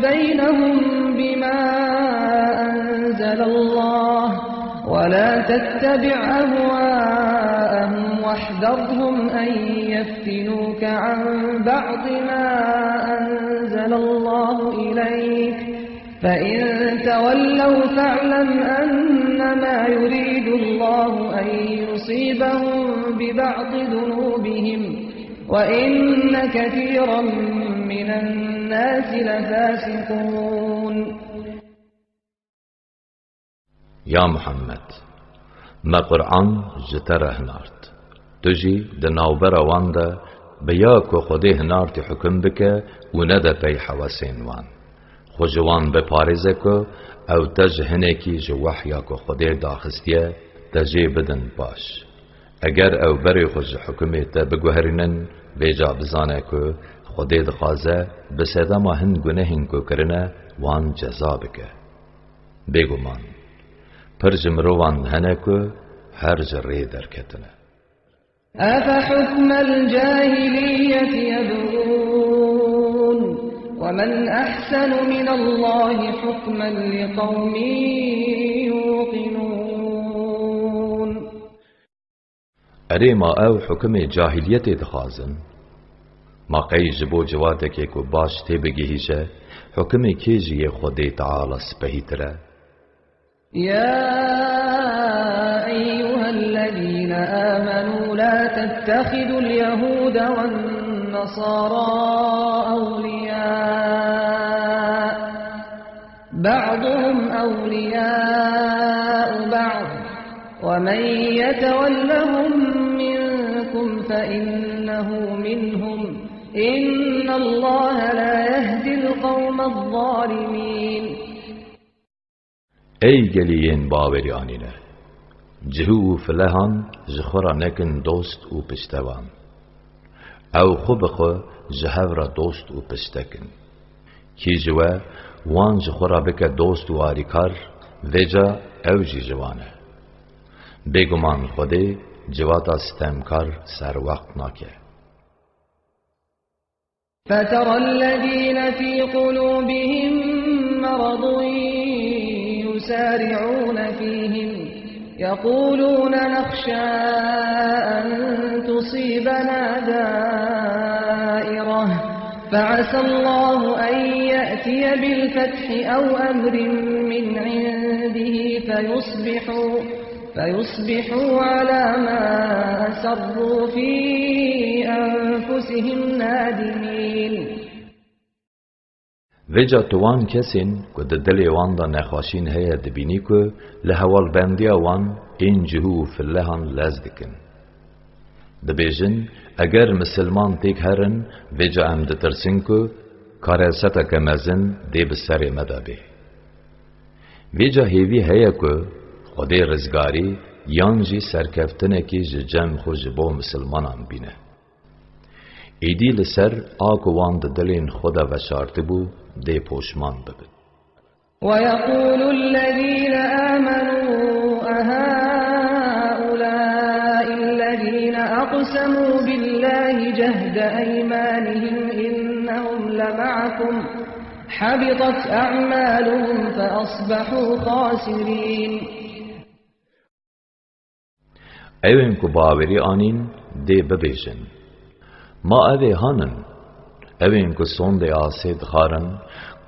بينهم بما أنزل الله ولا تتبع أهواءهم واحذرهم أن يفتنوك عن بعض ما أنزل الله إليك، فإن تولوا فاعلم أنما يريد الله أن يصيبهم ببعض ذنوبهم، وإن كثيرا من الناس لفاسقون. Ya Muhammed, me Qur'an ji te re hinart. Tu jî di navbera wan de bi ya ku Xwedê hinartî hukum bike û nede pey hewesên wan. Xwe ji wan biparêze ku ew te ji hinekî ji wehya ku Xwedê daxistiye, te jê bidin paş. Eger ew berê xwe ji hukumê te biguherînin, vêca bizane ku Xwedê dixwaze bi sedema hin gunehên ku kirine, wan ceza bike. Bêguman, pir ji mirovan hene ku her ji rê derketine. أفحكم الجاهلية يبغون ومن أحسن من الله حكما لقوم يوقنون. Erê ma ew hukimê cahiliyetê dixwazin? Ma qey ji bo ciwatekê ku baş tê bigihîje, hukimê kê ji yê Xwedê Teala spehîtir e? يا أيها الذين آمنوا لا تتخذوا اليهود والنصارى أولياء، بعضهم أولياء بعض، ومن يتولهم منكم فإنه منهم، إن الله لا يهدي القوم الظالمين. Ey gelî yên bawerî anîne! Cihû û filehan ji xwe re nekin dost û piştevan. Ew xwe bi xwe ji hev re dost û pişte kin. Kî ji we wan ji xwe re bike dost û alîkar, vêca ew jî ji wan e. Bêguman Xwedê civata sitemkar serwext nake. فترى الذين في قلوبهم مرض يسارعون فيهم يقولون نخشى أن تصيبنا دائرة فعسى الله أن يأتي بالفتح أو أمر من عنده فيصبحوا فيصبحوا على ما أسروا في أنفسهم نادمين. Vêca tu wan kesên ku di dilê wan de nexweşîn heye dibînî ku li hewalbendiya wan ên cihû û filehan lez dikin. Dibêjin, eger misilman têk herin, vêca em ditirsin ku kareseteke mezin dê bi serê me de bê. Vêca hêvî heye ku Xwedê rizgarî yan jî serkeftinekî ji cem xwe ji bo misilmanan bîne. Êdî li ser a ku wan di dilên xwe de veşartibû dê poşman bibin. ويقول الذين آمنوا أهؤلاء الذين أقسموا بالله جهد أيمانهم إنهم لمعكم حبطت أعمالهم فأصبحوا خاسرين. Ewên ku bawerî anîn, dê bibêjin, ma ev ê han in? Ewên ku sondê asê dixwarin,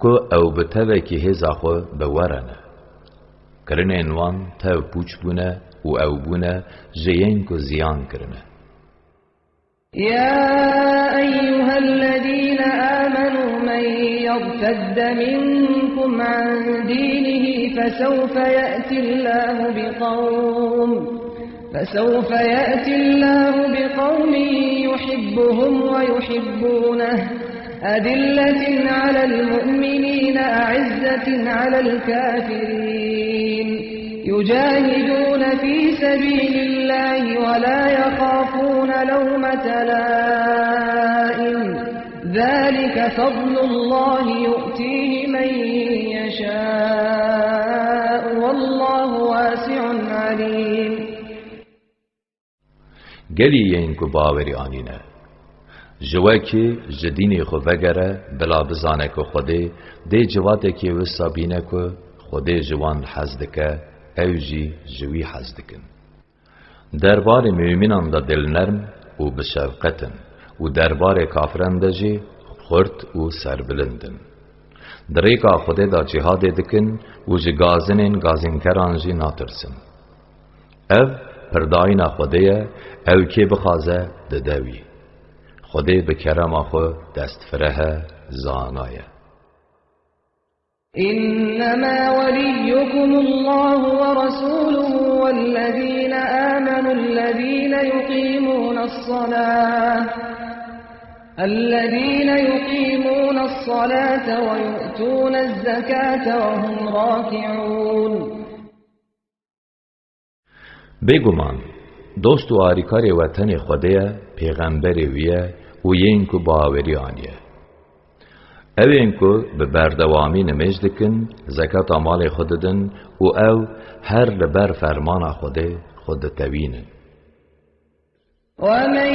ku ew bi tevekî hêza xwe bi we re ne. Kirinên wan tev pûç bûne û ew bûne ji yên ku ziyan kirine. يا أيها الذين آمنوا من يرتد منكم عن دينه فسوف يأتي الله بقوم، فسوف يأتي الله بقوم يحبهم ويحبونه، أذلة على المؤمنين أعزة على الكافرين، يجاهدون في سبيل الله ولا يخافون لومة لائم، ذلك فضل الله يؤتيه من يشاء والله واسع عليم. Gelî yên ku bawerî anîne. Ji we kî ji dînê xwe vegere, bila bizane ku Xwedê dê ciwatekî wisa bîne ku Xwedê ji wan hez dike, ew jî ji wî hez dikin. Derbarê mumînan de dilnerm û bi şefqet in û derbarê kafiran de jî xurt û serbilind in. Di rêka Xwedê de cîhadê dikin û ji gazinên gazinkeran jî natirsin. Ev pirdayîna Xwedê ye, ew kê bixwaze dide wî. Xwedê bi kerema xwe destfireh e, zana ye. إنما وليكم الله ورسوله والذين آمنوا الذين يقيمون الصلاة، الذين يقيمون الصلاة ويؤتون الزكاة وهم راكعون. Bêguman, dost û arîkarê we tenê Xwedê ye, pêxemberê wî ye û yên ku bawerî aniye. Ew ên ku bi berdewamî nimêj dikin, zekata malê xwe didin û ew her li ber fermana Xwedê xwe ditewînin. ومن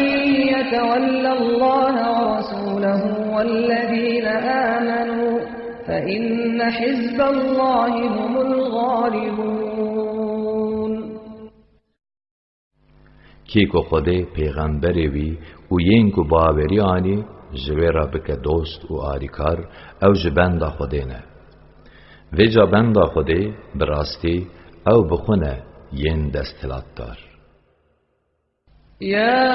يتول الله ورسوله والذين آمنوا فإن حزب الله هم الغالبون. Kê ku Xwedê, pêxemberê wî û yên ku bawerî anî ji wê re bike dost û arîkar, ew ji benda Xwedê ne. Vêca benda Xwedê, bi rastî, ew bi xwe ne yên desthilatdar. يا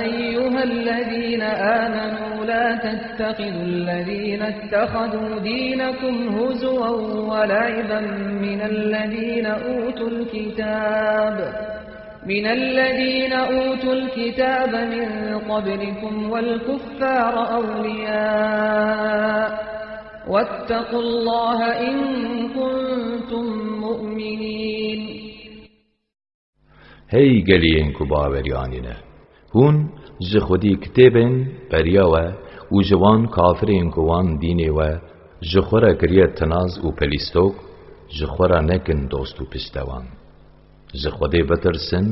أيها الذين آمنوا لا تتخذوا الذين اتخذوا دينكم هزوا ولعبا من الذين أوتوا الكتاب، من الذين أوتوا الكتاب من قبلكم والكفار أولياء، واتقوا الله إن كنتم مؤمنين. Hey geliyên ku bawerî anîne! Hûn ji xwedî kitêbên beriya we û ji wan kafirên ku wan dînê we ji xwe re kiriye tinaz û pelîstok, ji xwe re nekin dost û piştewan. Ji Xwedê bitirsin,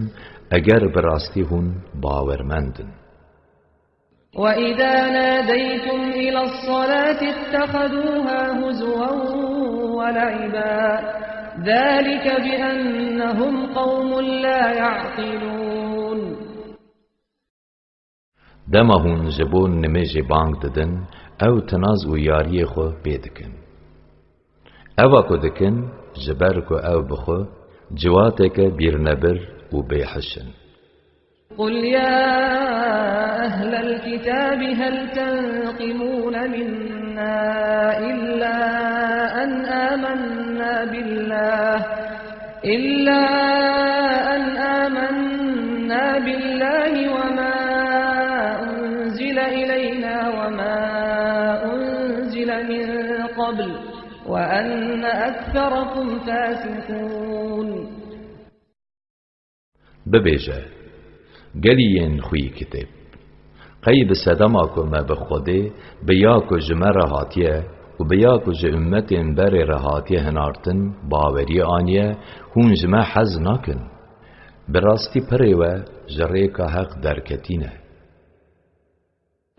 eger bi rastî hûn bawermend in. وإذا ناديتم إلى الصلاة اتخذوها هزوا ولعبا، ذلك بأنهم قوم لا يعقلون. Dema hûn ji bo nimêjê bang didin, ew tinaz û yariyê xwe pê dikin. Eva ku dikin, ji ber ku ew bi xwe ciwateke bîrnebir û bêhiş in. قل يا أهل الكتاب هل تنقمون منا إلا أن آمنا بالله، إلا أن آمنا بالله وما أنزل إلينا وما أنزل من قبل، وأن أكثركم فاسقون. Bibêje, gelî yên xwî kitêb! Qey bi sedema ku me bi Xwedê, bi ya ku ji me re hatiye û bi ya ku ji ummetên berê re hatiye hinartin, baweriyê aniye, hûn ji me hez nakin? Bi rastî pirê we ji rêka heq derketî ne.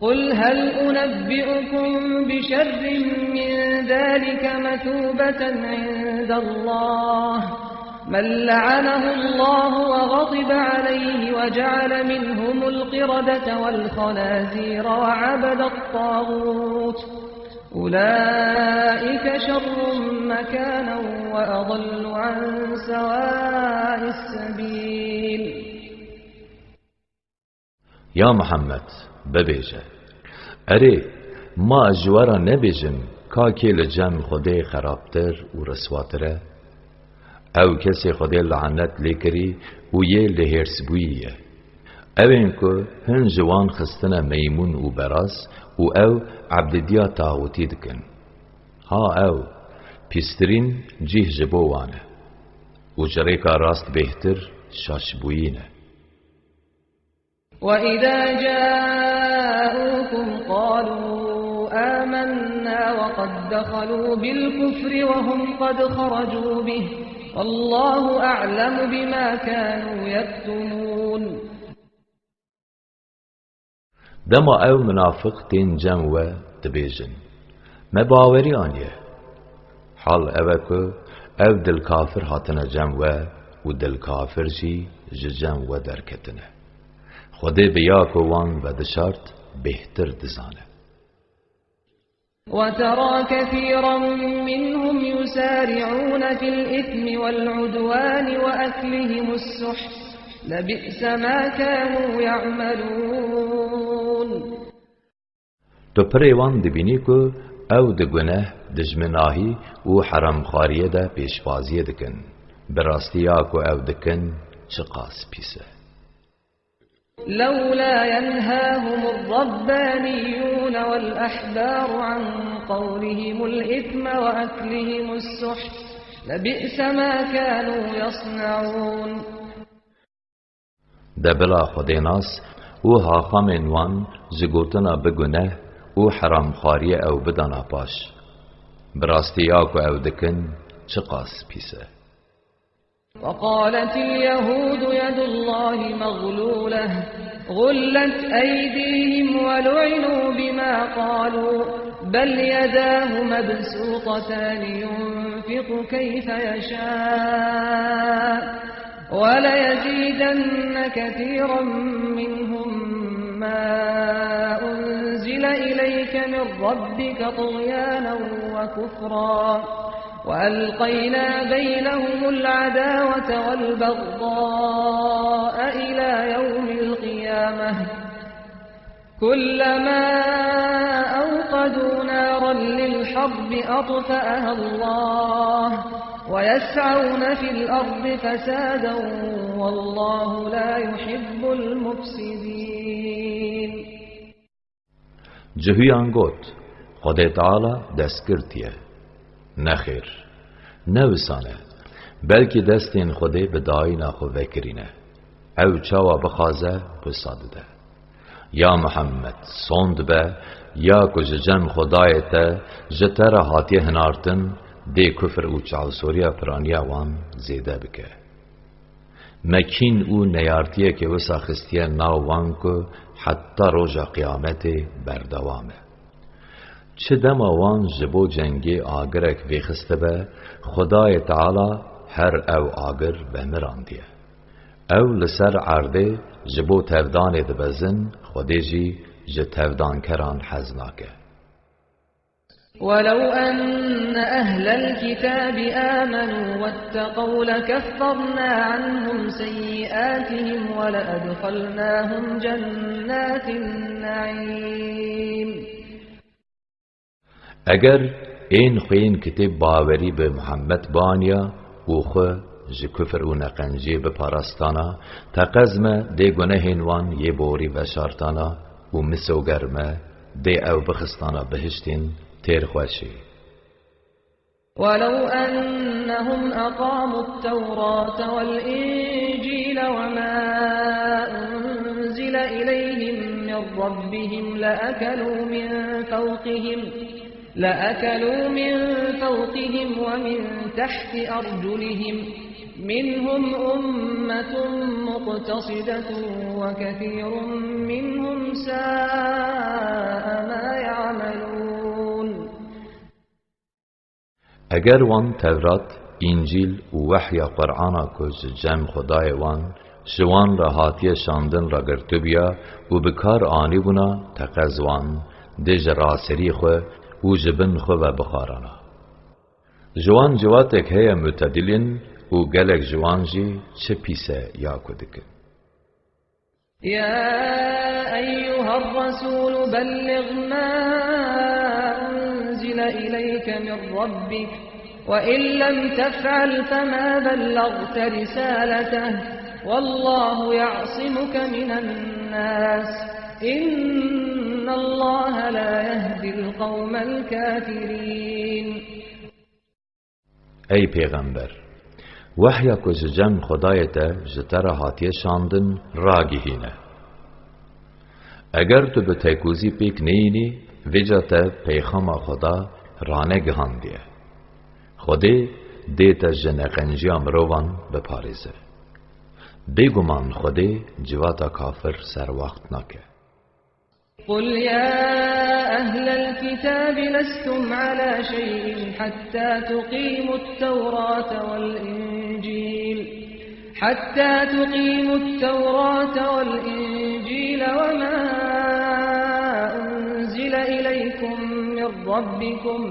قل هل أنبئكم بشر من ذلك مثوبة عند الله، من لعنه الله وغضب عليه وجعل منهم القردة والخنازير وعبد الطاغوت، أولئك شر مكانا وأضل عن سواء السبيل. Ya Muhammed, bibêje, Erê, Ma ez ji we re nebêjim, ka kê li cem Xwedê xerabtir û riswatir e? Ew kesê Xwedê lanet lê kirî û yê lihêrsbûyî ye. Ew ên ku hin ji wan xistine meymûn û beraz û ew ebdidiya taxûtî dikin. Ha ew, pîstirîn cih ji bo wan e û ji rêka rast bêhtir şaşbûyî ne. وَإِذَا جَاءُوكُمْ قَالُوا آمَنَّا وَقَدْ دَخَلُوا بِالْكُفْرِ وَهُمْ قَدْ خَرَجُوا بِهِ، وَاللَّهُ أَعْلَمُ بِمَا كَانُوا يَكْتُمُونَ. Dema ew munafiq tên cem we, dibêjin: Me bawerî aniye. Hal ew e ku ew dil kafir hatine cem we û dil kafir jî ji cem we derketine. Xwedê bi ya ku wan vedişart bêhtir dizane. وَتَرَى كَثِيرًا مِنْهُمْ يُسَارِعُونَ فِي الْإِثْمِ وَالْعُدْوَانِ وَأَكْلِهِمُ السُّحْتَ، لَبِئْسَ مَا كَانُوا يَعْمَلُونَ. Tu pirê wan dibînî ku ew di guneh, dijminahî û heremxwariyê de pêşbaziyê dikin. Bi rastî ya ku ew dikin, çiqas pîs e. لولا ينهاهم الربانيون والأحبار عن قولهم الإثم وأكلهم السحت، لبئس ما كانوا يصنعون. De bila Xwedênas û haxamên wan ji gotina bi guneh û heramxwariyê ew bidana paş. Bi rastî ya ku ew dikin, çiqas pîs e. وقالت اليهود يد الله مغلولة، غلت أيديهم ولعنوا بما قالوا، بل يداه مبسوطتان ينفق كيف يشاء، وليزيدن كثيرا منهم ما أنزل إليك من ربك طغيانا وكفرا، وألقينا بينهم العداوة والبغضاء إلى يوم القيامة، كلما أوقدوا نارا للحرب أطفأها الله، ويسعون في الأرض فسادا، والله لا يحب المفسدين. Cihuyan got: Xwedê Teala destgirtî ye. Nexêr, ne wisan e. Belkî destên Xwedê bi dayîna xwe vekirîne. Ew çawa bixwaze, wisa dide. Ya Muhammed, sond be, ya ku ji cem Xwedayê te, ji te re hatiye hinartin, dê kufr û çavsoriya piraniya wan zêde bike. Me kîn û neyartiyekê wisa xistiye nav wan ku heta roja qiyametê berdewam e. Çi dema wan ji bo cengê agirek vêxistibe, Xwedayê Teala her ew agir vemirandiye. Ew li ser erdê ji bo tevdanê dibezin, Xwedê jî ji tevdankeran hez nake. ولو أن أهل الكتاب آمنوا واتقوا لكفرنا عنهم سيئاتهم ولأدخلناهم جنات النعيم. Eger ên xwên kitêb bawerî bi Muhammed baniya û xwe ji kufir û neqenciyê biparastana, teqez me dê gunehên wan yê borî veşartana û misoger me dê ew bixistana bihiştên têr xweşê. ولو أنهم أقاموا التوراة والإنجيل وما أنزل إليهم من ربهم لأكلوا من فوقهم، لأكلوا من فوقهم ومن تحت أرجلهم، منهم أمة مقتصدة وكثير منهم ساء ما يعملون. Eger wan Tevrat, Încîl û wehya Qur'ana ku ji cem Xwedayê wan, ji wan re hatiye şandin ragirtibiya û bi kar anîbûna, teqez wan dê ji raserî xwe û ji bin xwe ve bixwarana. Ji wan ciwatek heye mutedilin û gelek ji wan jî çi pîs e ya ku dikin. يا أيها الرسول بلغ ما أنزل إليك من ربك، وإن لم تفعل فما بلغت رسالته، والله يعصمك من الناس، إن الله لا يهدي القوم الكافرين. Ey Pêxember, wehya ku ji cem Xwedayê te ji te re hatiye şandin, ragihîne. Eger tu bi tekûzî pêk neyînî, vêca te peyxama Xweda ranegihandiye. Xwedê dê te ji neqenciya mirovan biparêze. Bêguman Xwedê civata kafir serwext nake. قل يا أهل الكتاب لستم على شيء حتى تقيموا التوراة والإنجيل، حتى تقيموا التوراة والإنجيل وما أنزل إليكم من ربكم،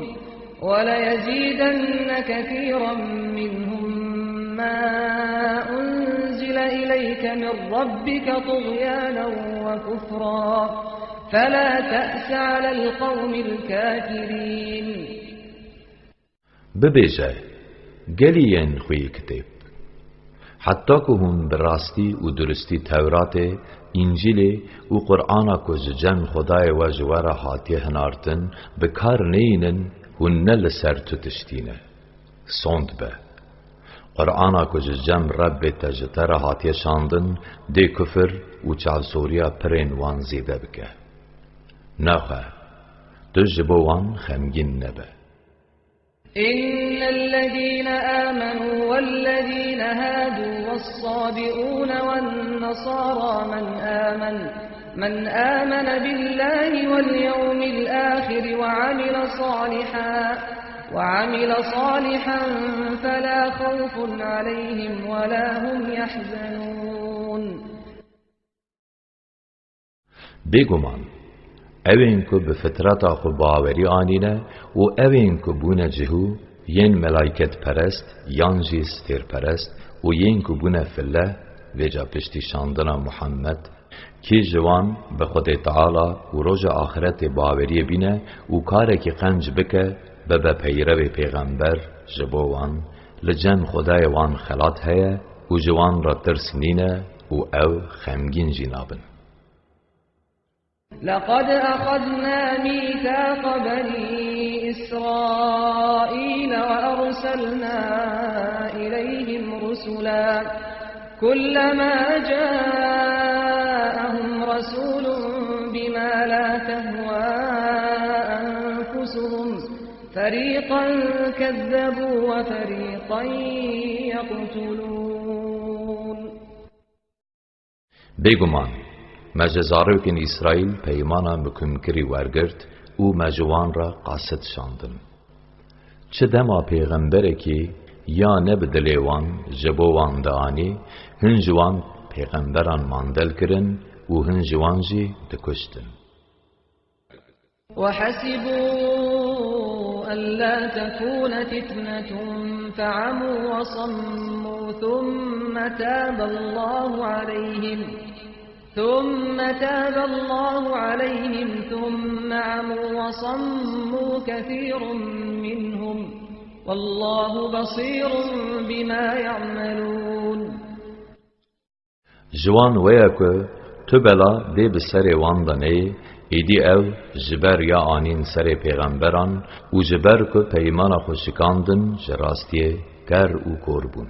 وليزيدن كثيرا منهم ما أنزل إليك من ربك طغيانا وكفرا، فلا تأس على القوم الكافرين. Bibêje, gelî yên xwî kitêb, heta ku hûn bi rastî û duristî Tewratê, Încîlê û Qur'ana ku ji cem Xwedayê we ji we re hatiye hinartin, bi kar neyînin, hûn ne li ser tu tiştî ne. Sond be. Qur'ana ku ji cem Rebbê te ji te re hatiye şandin, dê kufir û çavsoriya pirên wan zêde bike. Naxwe, tu ji bo wan xemgîn nebe. إن الذين آمنوا والذين هادوا والصابئون والنصارى من آمن، من آمن بالله واليوم الآخر وعمل صالحا، وعمل صالحا فلا خوف عليهم ولا هم يحزنون. Bêguman, ewên ku bi fitreta xwe bawerî anîne û ewên ku bûne cihû, yên melayketperest yan jî stêrperest û yên ku bûne fille, vêca piştî şandina Muhammed, kî ji wan bi Xwedê Teala û roja axretê baweriyê bîne û karekî qenc bike, bibe peyrevê pêxember, ji bo wan li cem Xwedayê wan xelat heye û ji wan re tirs nîne û ew xemgîn jî nabin. لقد أخذنا ميثاق بني إسرائيل وأرسلنا إليهم رسلا، كلما جاءهم رسول بما لا تهوى أنفسهم فريقا كذبوا وفريقا يقتلون. Bêguman, me ji zarokên Îsraîl peymana mikumkirî wergirt û me ji wan re qasid şandin. Çi dema pêxemberekî ya ne bi dilê wan ji bo wan dianî, hin ji wan pêxemberan mandel kirin û hin ji wan jî dikuştin. وحسبوا ألا تكون فتنة فعموا وصموا ثم تاب الله عليهم، ثم تاب الله عليهم ثم عموا وصموا كثير منهم، والله بصير بما يعملون. Ji wan we ye ku tu bela dê bi serê wan de neyê, êdî ew ji ber ya anîn serê pêxemberan û ji ber ku peymana xwe şikandin ji rastiyê ker û kor bûn.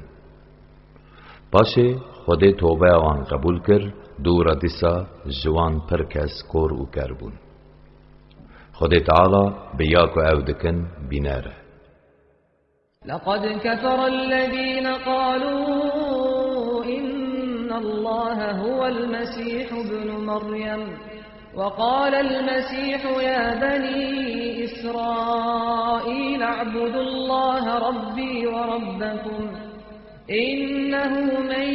Paşê Xwedê tobeya wan qebûl kir, dû re dîsa ji wan pir kes kor û ker bûn. Xwedê Teala bi ya ku ew dikin bîner e. لقد كفر الذين قالوا إن الله هو المسيح ابن مريم، وقال المسيح يا بني إسرائيل اعبدوا الله ربي وربكم، إنه من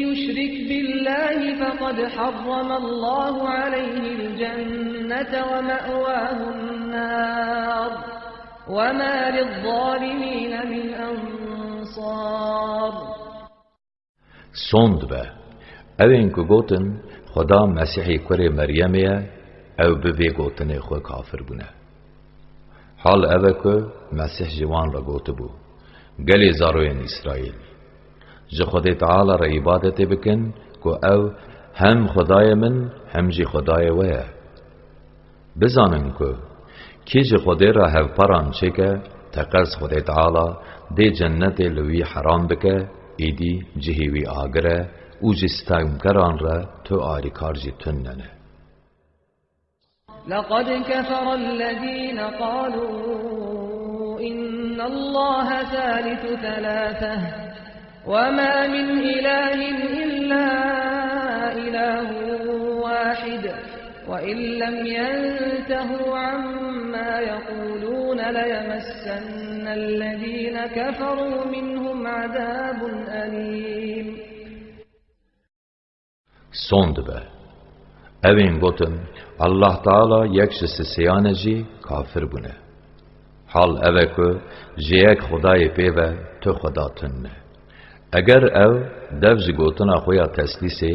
يشرك بالله فقد حرم الله عليه الجنة ومأواه النار، وما للظالمين من أنصار. Sond be, ewên ku gotin, Xweda Mesîhê kurê Meryemê ye, ew bi vê gotinê xwe kafir bûne. Hal ev e ku Mesîh ji wan re gotibû, Gelê zaroyên Îsraîl, ji Xwedê Teala re îbadetê bikin ku ew hem Xwedayê min hem jî Xwedayê we ye. Bizanin ku kî ji Xwedê re hevparan çêke, teqez Xwedê Teala dê cennetê li wî heram bike, êdî cihê wî agir e û ji stemkeran re tu alîkar jî tune ne. لقد كفر الذين قالوا إن الله ثالث ثلاثة وما من إله إلا إله واحد وإن لم ينتهوا عما يقولون ليمسن الذين كفروا منهم عذاب أليم. Son dibe. Ewên gotin, Allah Teala yek ji sisêyan e jî kafir bûne. Hal ev e ku ji yek Xwedayê pê ve tu Xweda tune. Eger ew dev ji gotina xwe ya teslîsê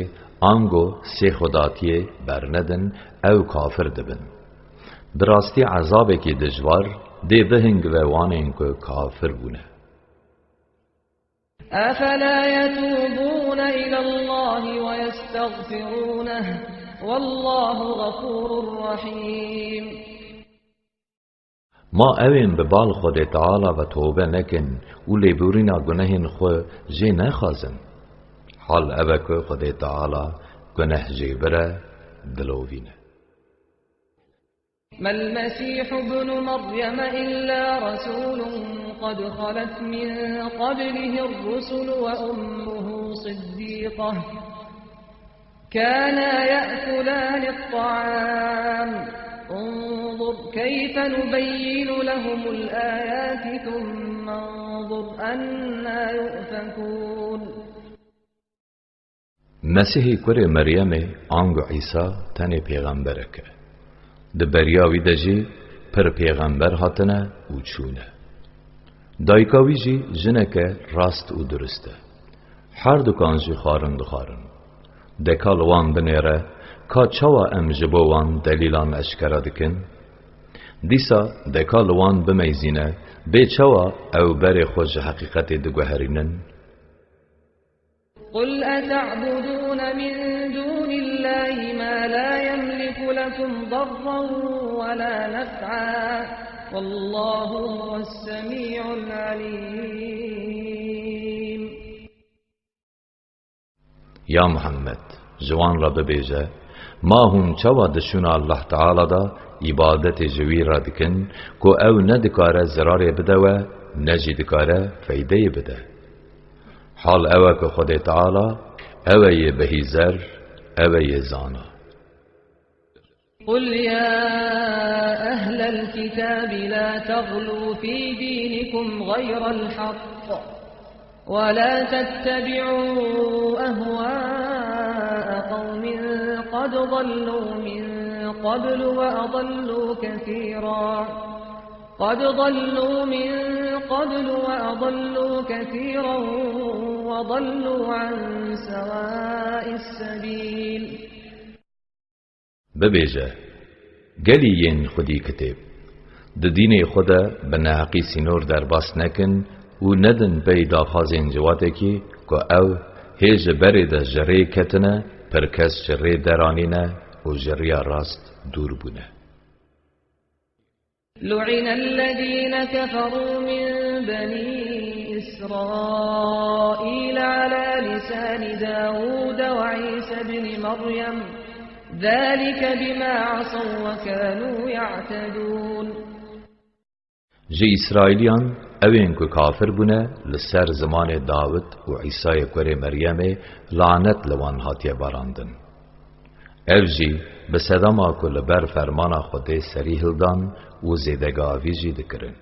ango sê xwedatiyê bernedin, ew kafir dibin. Bi rastî ezabekî dijwar dê bihingive wanên ku kafir bûne. أفلا يتوبون إلى الله ويستغفرونه والله غفور رحيم. Ma ewên bi bal Xwedê Teala ve tobe nekin û lêborîna gunehên xwe jê nexwazin? Hal ev e ku Xwedê Teala guneh jê bir e, dilovîn e. ما المسيح ابن مريم إلا رسول قد خلت من قبله الرسل وأمه صديقة كانا يأكلان الطعام انظر كيف نبين لهم الآيات ثم انظر أنى يؤفكون. Mesîhê kurê Meryemê ango Îsa tenê pêxemberek e. Di beriya wî de jî pir pêxember hatine û çûne. Dayika wî jî jineke rast û durist e. Her dukan jî xwarin dixwarin. De ka li wan binêre, ka çawa em ji bo wan delîlan eşkera dikin? Dîsa de ka li wan bimeyzîne, bê çawa ew berê xwe ji heqîqetê diguherînin? قل أتعبدون من دون الله ما لا يملك لكم ضرا ولا نفعا والله هو السميع العليم. Ya Muhammed, ji wan re bibêje, Ma hûn çawa di şûna Allah Teala de îbadetê ji wî re dikin, ku ew ne dikare zirarê bide we, ne jî dikare feydeyê bide? Hal ew e ku Xwedê Teala, ew e yê bihîzer, ew e yê zana. قل يا أهل الكتاب لا تغلوا في دينكم غير الحق ولا تتبعوا أهواء قوم قد ضلوا من قبل وأضلوا كثيرا قد ضلوا من قبل وأضلوا كثيرا وضلوا عن سواء السبيل. Bibêje, Gelî yên xwedî kitêb, di dînê xwe de bi neheqî sînor derbas nekin û nedin pey daxwazên ciwatekî ku ew hê ji berê de ji rê ketine, pir kes ji rê deranîne û ji riya rast dûr bûne. لعن الذين كفروا من بني إسرائيل على لسان داود وعيسى ابن مريم ذلك بما عصوا وكانوا يعتدون. Ji Îsraîliyan, ewên ku kafir bûne, li ser zimanê Dawid û Îsayê kurê Meryemê lanet li wan hatiye barandin. Ev jî bi sedema ku li ber fermana Xwedê serî hildan û zêdegavî jî dikirin.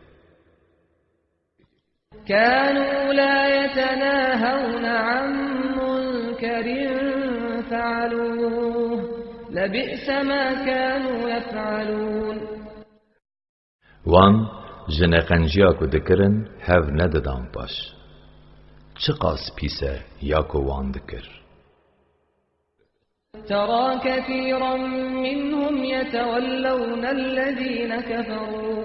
كانوا لا يتناهون عن منكر فعلوه لبئس ما كانوا يفعلون. Wan ji neqenciya ku dikirin hev nedidan paş. Çiqas pîs e ya ku wan dikir. ترى كثيرا منهم يتولون الذين كفروا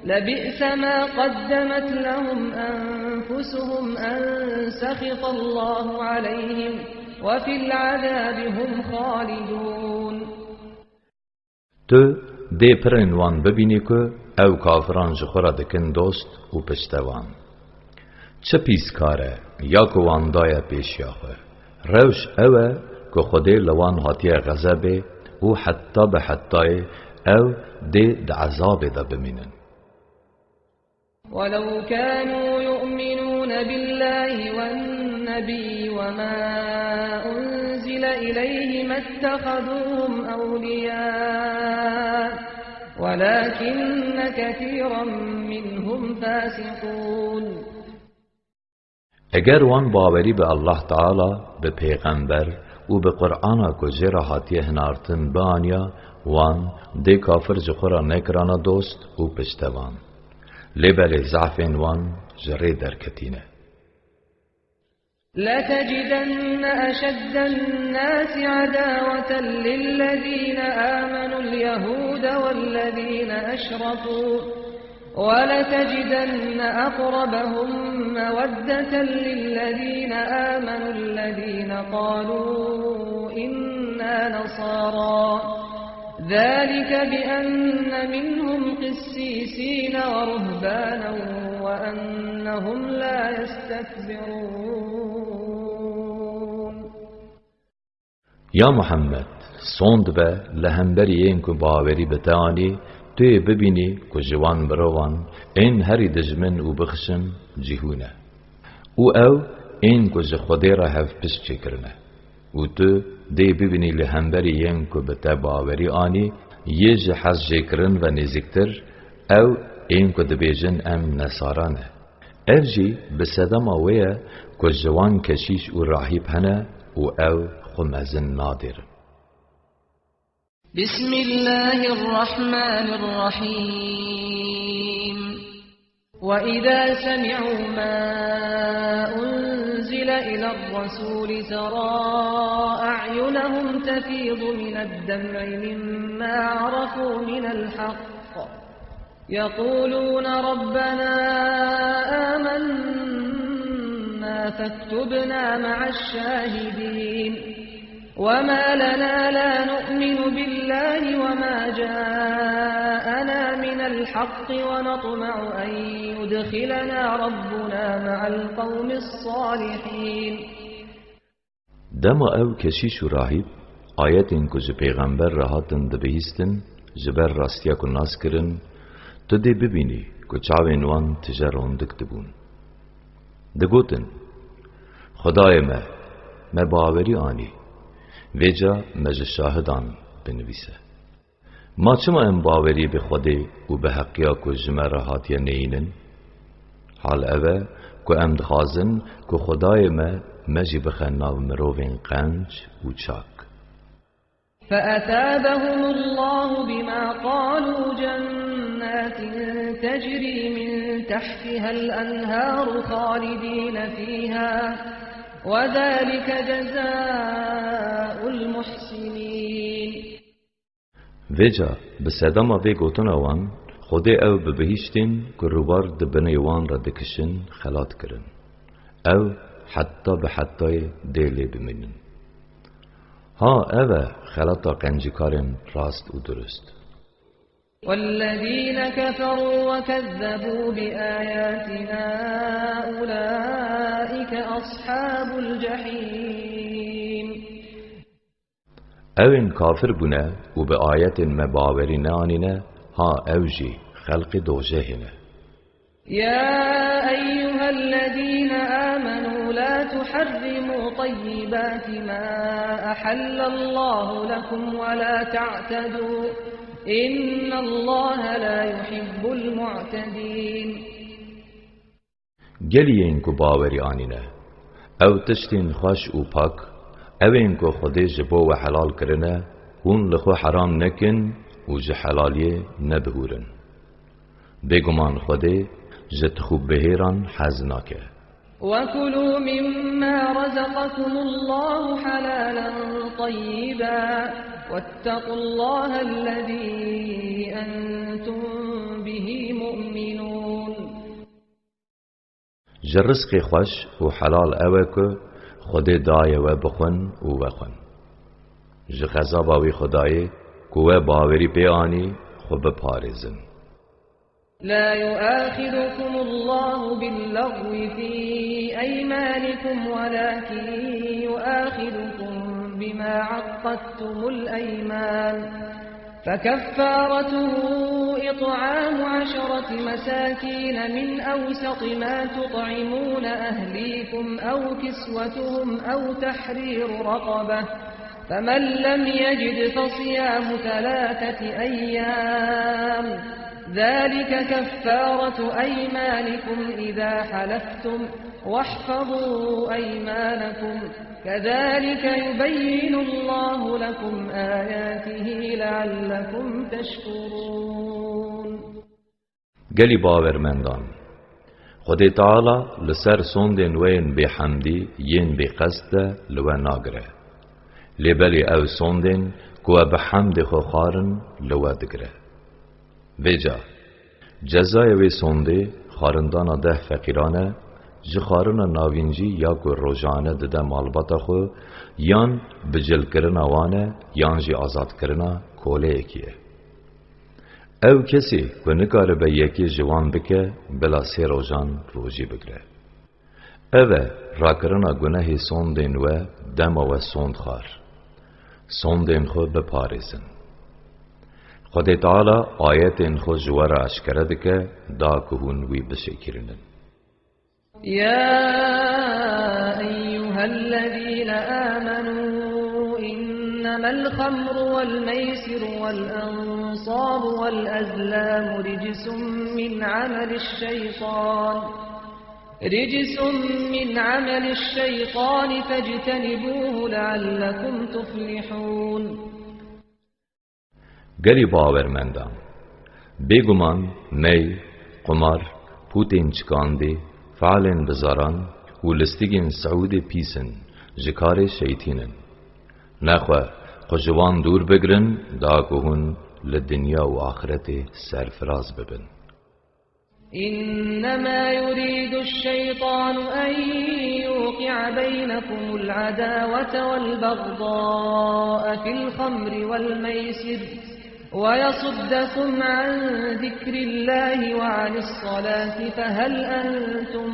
لبئس ما قدمت لهم أنفسهم أن سخط الله عليهم وفي العذاب هم خالدون. Tu dê pirên wan bibînî ku ew kafiran ji xwe re dikin dost û piştevan. Çi pîs kar e ya ku wan daye pêşiya xwe. Rewş ew e ku Xwedê li wan hatiye xezebê û heta bi hetayê ew dê di ezabê de bimînin. ولو كانوا يؤمنون بالله والنبي وما أنزل إليه ما اتخذوهم أولياء ولكن كثيرا منهم فاسقون. Eger wan bawerî bi Allah Teala, bi pêxember û bi Qur'ana ku jê re hatiye hinartin bianiya, wan dê kafir ji xwe re nekirana dost û piştevan. Lê belê zafên wan ji rê derketîne. لتجدن أشد الناس عداوة للذين آمنوا اليهود والذين أشركوا ولتجدن أقربهم مودة للذين آمنوا الذين قالوا إنا نصارى ذلك بأن منهم قسيسين ورهبانا وأنهم لا يستكبرون. Ya Muhammed, sond be li hemberî yên ku bawerî bi te anî, tu yê bibînî ku ji wan mirovan ên herî dijmin û bixşin cihû ne. Û ew ên ku ji Xwedê re hevpişt çêkirine. Û tu dê bibînî li hemberî yên ku bi te bawerî anî, yê ji hez jêkirin ve nêzîktir, ew ên ku dibêjin em nesara ne. Ev jî bi sedema wê ye ku ji wan keşîş û rahîb hene û ew xwe mezin nadêrin. بسم الله الرحمن الرحيم. وإذا سمعوا ما أنزل إلى الرسول ترى أعينهم تفيض من الدمع مما عرفوا من الحق يقولون ربنا آمنا فاكتبنا مع الشاهدين. وما لنا لا نؤمن بالله وما جاءنا من الحق ونطمع أن يدخلنا ربنا مع القوم الصالحين. Dema ew keşîş û rahîb ayetên ku ji pêxember re hatin dibihîstin, ji ber rastiya ku nas kirin, tu dê bibînî ku çavên wan tije rondik dibûn. Digotin, Xwedayê me, me bawerî anî, vêca me ji şahidan binivîse. Ma çima em bawerî bi Xwedê û bi heqiya ku ji me re hatiye neyînin? Hal ev e ku em dixwazin ku Xwedayê me, me jî bixe nav mirovên qenc û çak. فأثابهم الله بما قالوا جنات تجري من تحتها الأنهار خالدين فيها وذلك جزاء المحسنين. Vêca bi sedema vê gotina wan, Xwedê ew bi bihîştên ku rûbar di binê wan re dikişin, xelat kirin. Ew heta bi hetayê dê lê bimînin. Ha, ev e xelata qencîkarên rast û durust. والذين كفروا وكذبوا بآياتنا أولئك أصحاب الجحيم. Ew ên kafir bûne û bi ayetên me bawerî neanîne, ha ew jî xelqê doxjehê ne. يا أيها الذين آمنوا لا تحرموا طيبات ما أحل الله لكم ولا تعتدوا إن الله لا يحب المعتدين. Gelî yên ku bawerî anîne, ew tiştên xweş û pak, ew ên ku Xwedê ji bo we helal kirine, hûn li xwe heram nekin û ji helaliyê nebihûrin. Bêguman Xwedê ji tixûbihêran hez nake. وكلوا مما رزقكم الله حلالا طيبا واتقوا الله الذي أنتم به مؤمنون. Ji rizqê xweş û helal ew e ku Xwedê daye we bixwin û vexwin. Ji xezaba wî Xwedayê ku we bawerî pê anî, xwe biparêzin. لا يؤاخذكم الله باللغو في أيمانكم ولكن يؤاخذكم بما عقدتم الأيمان، فكفارته إطعام عشرة مساكين من أوسط ما تطعمون أهليكم أو كسوتهم أو تحرير رقبة، فمن لم يجد فصيام ثلاثة أيام، ذلك كفارة أيمانكم إذا حلفتم، واحفظوا أيمانكم، كذلك يبين الله لكم آياته لعلكم تشكرون. Gelî bawermendan, Xwedê Teala li ser sondên we yên bêhemdî yên bêqest de li we nagire. Lê belê ew sondên ku we bi hemdê xwe xwarin li we digire. Vêca, cezayê wê sondê xwarindana deh feqîran e, ji xwarina navîncî ya ku rojane dide malbata xwe, yan bicilkirina wan e, yan jî azadkirina koleyekî ye. Ew kesê ku nikaribe yekê ji wan bike, bila sê rojan rojî bigire. Ev e rakirina gunehê sondên we dema we sond xwar. Sondên xwe biparêzin. Xwedê Teala ayetên xwe ji we re eşkere dike, da ku hûn wî bişêkirînin. يا أيها الذين آمنوا إنما الخمر والميسر والأنصاب والأزلام رجس من عمل الشيطان، رجس من عمل الشيطان فاجتنبوه لعلكم تفلحون. Gelî bawermendan, bêguman mey, qumar, pûtên çikandê, fealên bizaran û listigên siûdê pîs in, ji karê şeytîn in. Nexwe xwe ji wan dûr bigirin, da ku hûn li dinya û axretê serfiraz bibin. إنما يريد الشيطان أن يوقع بينكم العداوة والبغضاء في الخمر والميسر ويصدكم عن ذكر الله وعن الصلاة فهل أنتم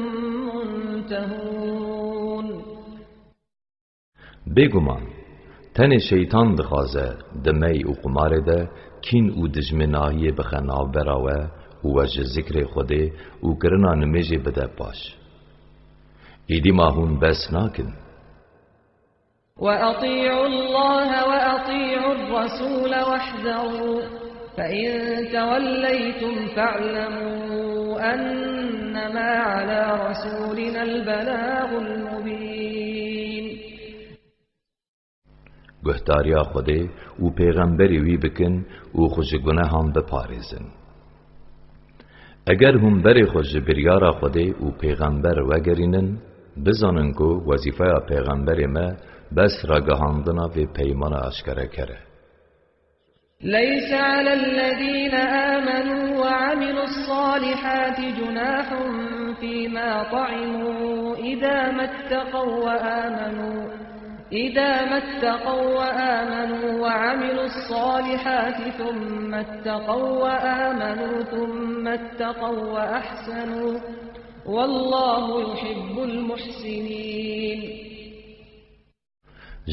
منتهون؟ Bêguman, tenê şeytan dixwaze di mey û qumarê de kîn û dijminahiyê bixe navbera we û we ji zikrê Xwedê û kirina nimêjê bide paş. Êdî ma hûn bes nakin? وأطيعوا الله وأطيعوا الرسول واحذروا، فإن توليتم فاعلموا أنما على رسولنا البلاغ المبين. Guhdariya Xwedê û pêxemberê wî bikin û xwe ji gunehan biparêzin. Eger hûn berê xwe ji biryara Xwedê û pêxember vegerînin, bizanin ku wezîfeya pêxemberê me bes ragihandina vê peymana eşkereker e. ليس على الذين آمنوا وعملوا الصالحات جناح فيما طعموا إذا ما اتقوا وآمنوا، إذا ما اتقوا وآمنوا وعملوا الصالحات ثم اتقوا وآمنوا ثم اتقوا وأحسنوا، والله يحب المحسنين.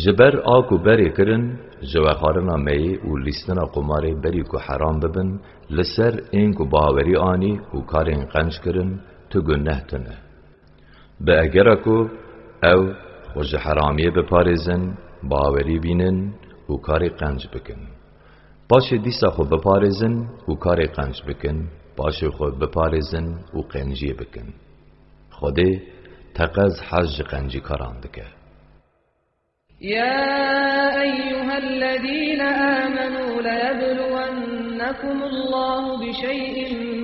Ji ber a ku berê kirin, ji wexwarina meyê û lîstina qumarê berî ku heram bibin, li ser ên ku bawerî anî û karên qenc kirin, tu guneh tune. Bi egera ku ew xwe ji heramiyê biparêzin, bawerî bînin û karê qenc bikin. Paşê dîsa xwe biparêzin û karê qenc bikin, paşê xwe biparêzin û qenciyê bikin. Xwedê teqez hez ji qencîkaran dike. يا أيها الذين آمنوا ليبلونكم ينهاكم الله بشيء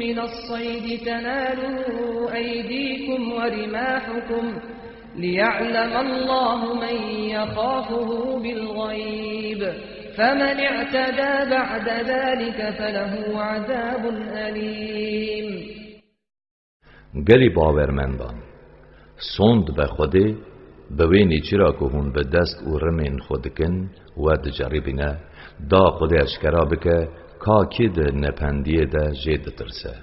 من الصيد تناله أيديكم ورماحكم ليعلم الله من يخافه بالغيب فمن اعتدى بعد ذلك فله عذاب أليم. Gelî bawermendan, sond be Xwedê, bi wê nêçîra ku hûn bi dest û rimên xwe dikin, we diceribîne, da Xwedê eşkera bike, ka kê di nependiyê de jê ditirse.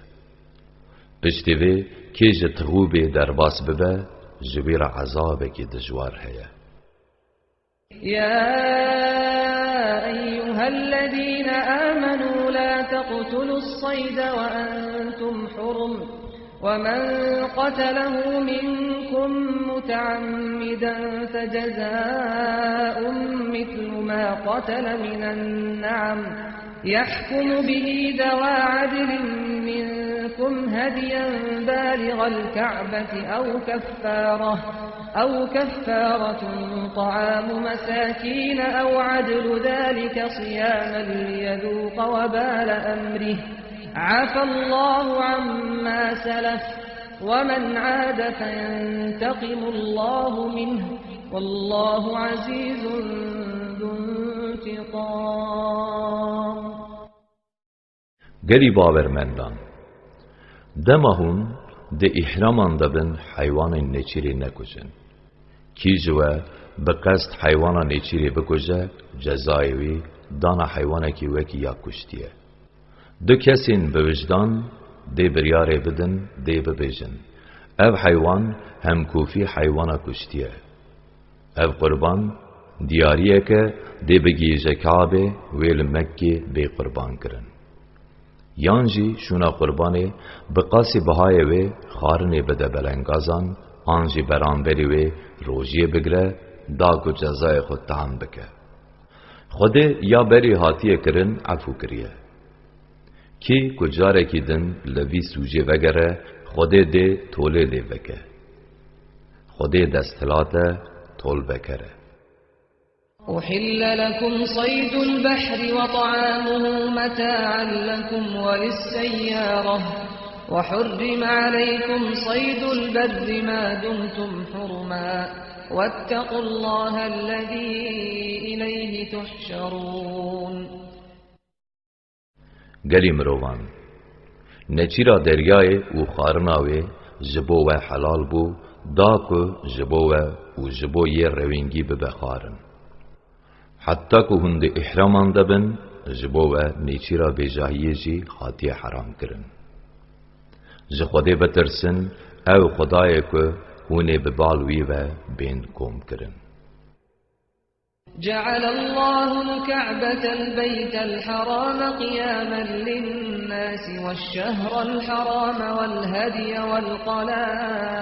Piştî vê kê ji tixûbê derbas bibe, ji wî re ezabekî dijwar heye. يا أيها الذين آمنوا لا تقتلوا الصيد وأنتم حرم، ومن قتله منكم متعمدا فجزاء مثل ما قتل من النعم، يحكم به ذوى عدل منكم هديا بالغ الكعبة أو كفارة، أو كفارة طعام مساكين أو عدل ذلك صياما ليذوق وبال أمره، عفا الله عما سلف، ومن عاد فينتقم الله منه، والله عزيز ذو انتقام. Gelî bawermendan, dema hûn di îhraman de bin heywanên nêçîrê nekujin. Kî ji we bi qest heywana nêçîrê bikuje, cezayê wî dana heywanekî wekî ya kuştî ye. Du kesên bi wijdan dê biryarê bidin, dê bibêjin, ev heywan hemkofî heywana kuştî ye. Ev qurban diyariyeke dê bigihîje Kabê wê li Mekkê bê qurban kirin. Yan jî şûna qurbanê bi qasî bihayê wê xwarinê bide belengazan, an jî beramberî wê rojiyê bigire, da ku cezayê xwe tam bike. Xwedê ya berî hatiye kirin efû kiriye. Kî ku carekî din li vî sûcê vegere, Xwedê dê tolê lê veke. Xwedê desthilat e, tolveker e. أحل لكم صيد البحر وطعامه متاعا لكم وللسيارة، وحرم عليكم صيد البر ما دمتم حرما، واتقوا الله الذي إليه تحشرون. Gelî mirovan, neçîra deryayê û xwarina wê ji bo we helal bû, da ku ji bo we û ji bo yê rewîngî bibe xwarin. Heta ku hûn di îhraman de bin, ji bo we nêçîra bêjahiyê jî hatiye heram kirin. Ji Xwedê bitirsin, ew Xwedayê ku hûn ê bi bal wî ve bên kom kirin. جعل الله الكعبة البيت الحرام قياما للناس والشهر الحرام والهدي والقلائد،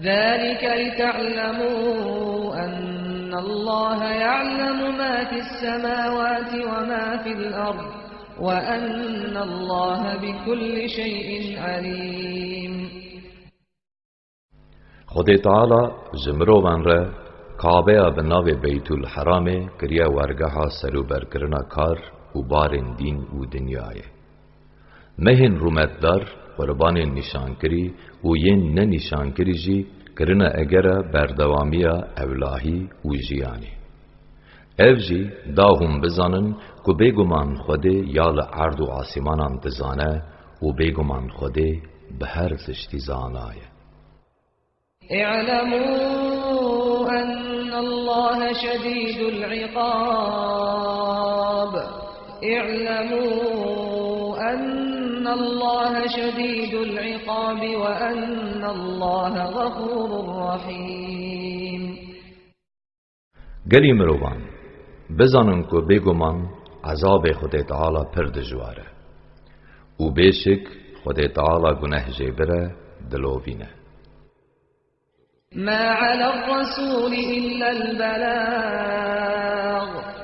ذلك لتعلموا أن الله يعلم ما في السماوات وما في الأرض، وأن الله بكل شيء عليم. Xwedê Teala ji mirovan re Kabeya bi navê Beytûl Heramê kiriye wergeha serûberkirina kar û barên dîn û dinyayê. Mehên rûmetdar qurbanên nîşankirî û yên nenîşankirî jî kirine egera berdewamiya ewlahî û jiyanê. Ev jî da hûn bizanin ku bêguman Xwedê ya li erd û asîmanan dizane û bêguman Xwedê bi her tiştî zana ye. اعلموا أن الله شديد العقاب. اعلموا أن الله شديد العقاب وأن الله غفور رحيم. Gelî mirovan, bizanin ku bêguman ezabê Xwedê Teala pir dijwar e. Û bêşik Xwedê Teala guneh jê bir e, dilovîne. ما على الرسول إلا البلاغ،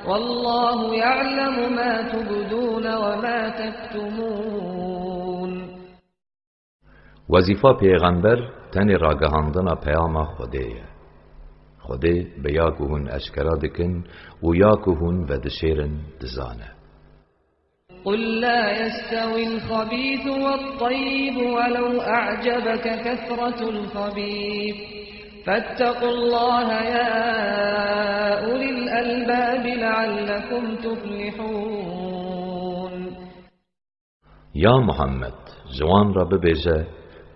والله يعلم ما تبدون وما تكتمون. Wezîfa pêxember tenê ragihandina peyama Xwedê ye. Xwedê bi ya ku hûn eşkera dikin û ya ku hûn vedişêrin dizane. قل لا يستوي الخبيث والطيب ولو أعجبك كثرة الخبيث فاتقوا الله يا أولي الألباب لعلكم تفلحون. Ya Muhammed, ji wan re bibêje,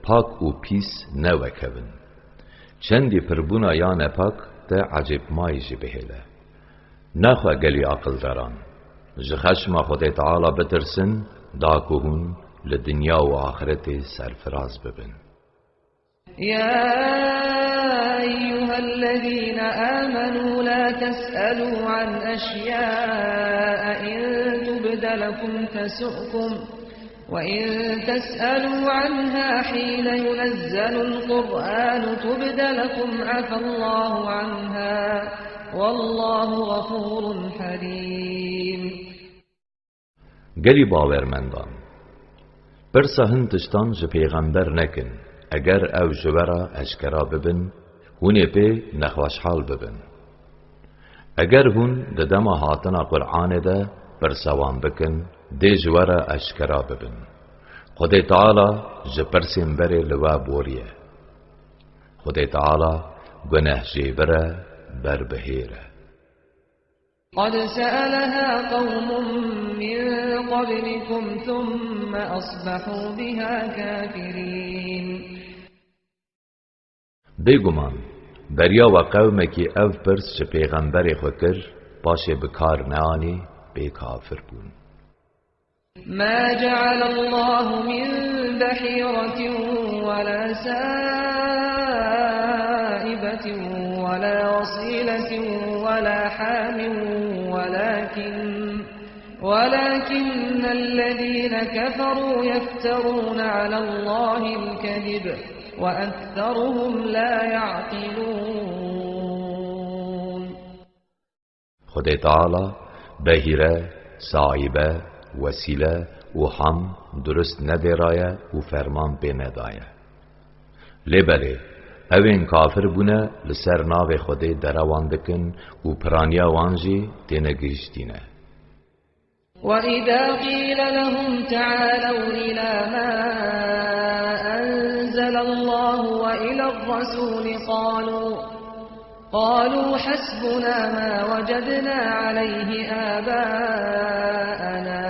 pak û pîs ne wek hev in. Çendî pirbûna ya nepak te ecêbmayî jî bihêle. Nexwe gelî aqildaran, ji xeşma Xwedê Teala bitirsin, da ku hûn li dinya û axiretê serfiraz bibin. يا أيها الذين آمنوا لا تسألوا عن أشياء إن تبد لكم تسؤكم وإن تسألوا عنها حين ينزل القرآن تبد لكم عفا الله عنها والله غفور حليم. Gelî bawermendan, pirsa hin tiştan ji pêxember nekin, eger ew ji we re eşkera bibin, hûn ê pê nexweşhal bibin. Eger hûn di dema hatina Qur'anê de pirsa wan bikin, dê ji we re eşkera bibin. Xwedê Teala ji pirsên berê li we boriye. Xwedê Teala guneh jêbir e, berbihêr e. قد سألها قوم من قبلكم ثم أصبحوا بها كافرين. Bêguman, beriya we qewmekî ev pirs ji pêxemberê xwe kir, paşê bi kar neanî, pê kafir bûn. ما جعل الله من بحيرة ولا سائبة ولا وصيلة ولا حام ولكن، ولكن الذين كفروا يفترون على الله الكذب وأكثرهم لا يعقلون. Xwedê Teala behîre, saibe, wesîle û ham durust nedêraye û ferman pê nedaye. Lê belê, ewên kafir bûne li ser navê Xwedê derewan dikin û piraniya wan jî têne gihiştîne. وإذا قيل لهم تعالوا إلى ما أنزل الله وإلى الرسول قالوا، قالوا حسبنا ما وجدنا عليه آباءنا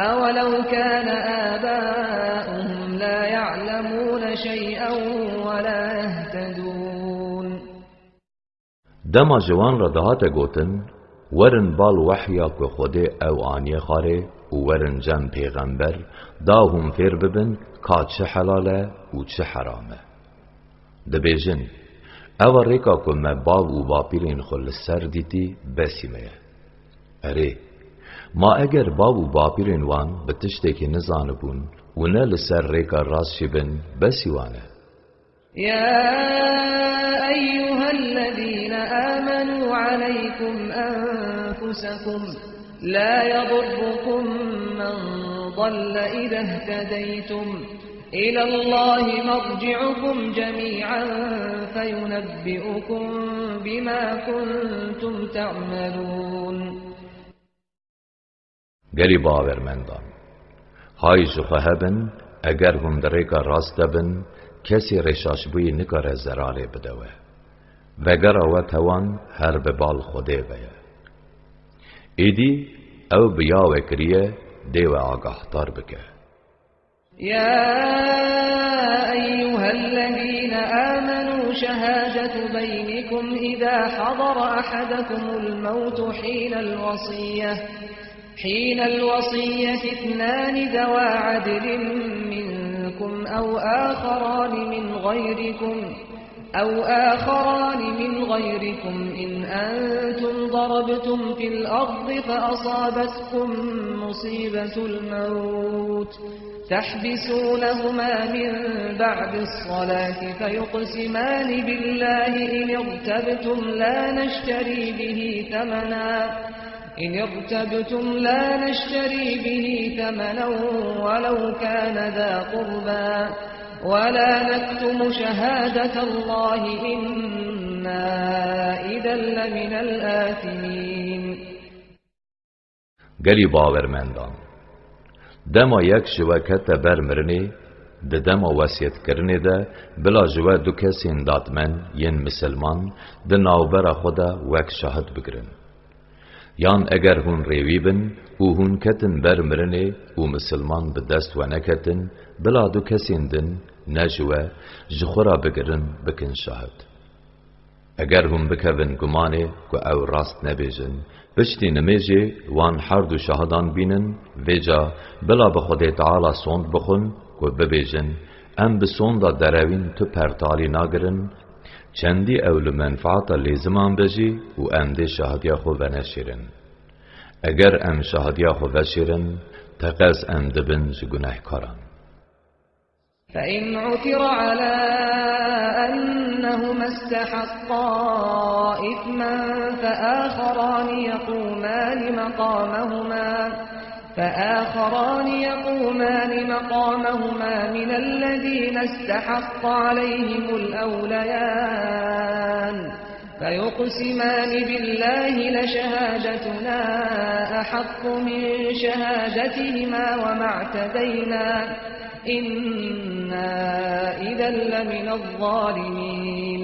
أولو كان آباؤهم لا يعلمون شيئا ولا يهتدون. Dema ji wan re dihate gotin, werin bal wehya ku Xwedê ew aniye xwarê û werin cem pêxember, da hûn fêr bibin ka çi helal e û çi heram e. Dibêjin, ev e rêka ku me bav û bapîrên xwe li ser dîtî, besî me ye. Erê, ma eger bav û bapîrên wan bi tiştekî nizanibûn û ne li ser rêka rast jî bin, besî wan e. يا أيها الذين آمنوا عليكم أنفسكم لا يضركم من ضل إذا اهتديتم إلى الله مرجعكم جميعا فينبئكم بما كنتم تعملون. Gelî bawermendan, hay ji xwe hebin, eger hûn di rêka rast de bin, kesê rêşaşbûyî nikare zerarê bide we. Vegera we tewan her bi bal Xwedê ve ye. Êdî ew bi ya we kiriye, dê we agahdar bike. يا أيها الذين آمنوا شهادة بينكم إذا حضر أحدكم الموت حين الوصية، حين الوصية اثنان ذوا عدل منكم أو آخران من غيركم، أو آخران من غيركم إن أنتم ضربتم في الأرض فأصابتكم مصيبة الموت تحبسونهما من بعد الصلاة فيقسمان بالله إن ارتبتم لا نشتري به ثمنا، إن ارتبتم لا نشتري به ثمنا ولو كان ذا قربى، ولا نكتم شهادة الله إنا إذا لمن الآثمين. Gelî bawermendan, Dema yek ji we kete ber mirinê, di dema wesiyetkirinê de bila ji we du kesên dadmen yên misilman di navbera xwe de wek şahid bigirin. Yan eger hûn rêwî bin û hûn ketin ber mirinê û misilman bi dest we neketin, bila du kesên din, ne ji we, ji xwe re bigirin, bikin şahid. Eger hûn bikevin gumanê ku ew rast nebêjin, piştî nimêjê wan her du şahidan bînin, vêca bila bi Xwedê Teala sond bixwin ku bibêjin, em bi sonda derewîn tu pertalî nagirin, çendî ew li menfaata lêziman be jî û em dê şahidiya xwe veneşêrin. Eger em şahidiya xwe veşêrin, teqez em dibin ji gunehkaran. فإن عثر على أنهما استحقا إثما فآخران يقومان مقامهما، فآخران يقومان مقامهما من الذين استحق عليهم الأوليان، فيقسمان بالله لشهادتنا أحق من شهادتهما وما اعتدينا إنا إذا لمن الظالمين.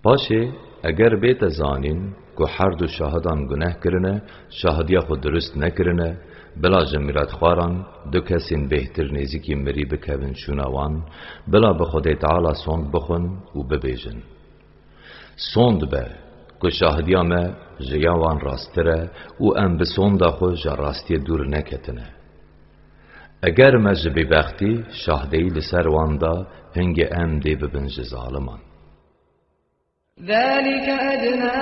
Paşê, eger bête zanîn ku her du şahidan guneh kirine, şahidiya xwe dirust nekirine, bila ji miratxwaran du kesên bêhtir nêzîkî mirî bikevin şûna wan, bila bi Xwedê Teala sond bixwin û bibêjin: Sond be ku şahidiya me ji ya wan rasttir e û em bi sonda xwe ji rastiyê dûr neketine. Eger me ji bêbextî şahdeyî li ser wan da, hingê em dê bibin ji zaliman. ذلك أدنى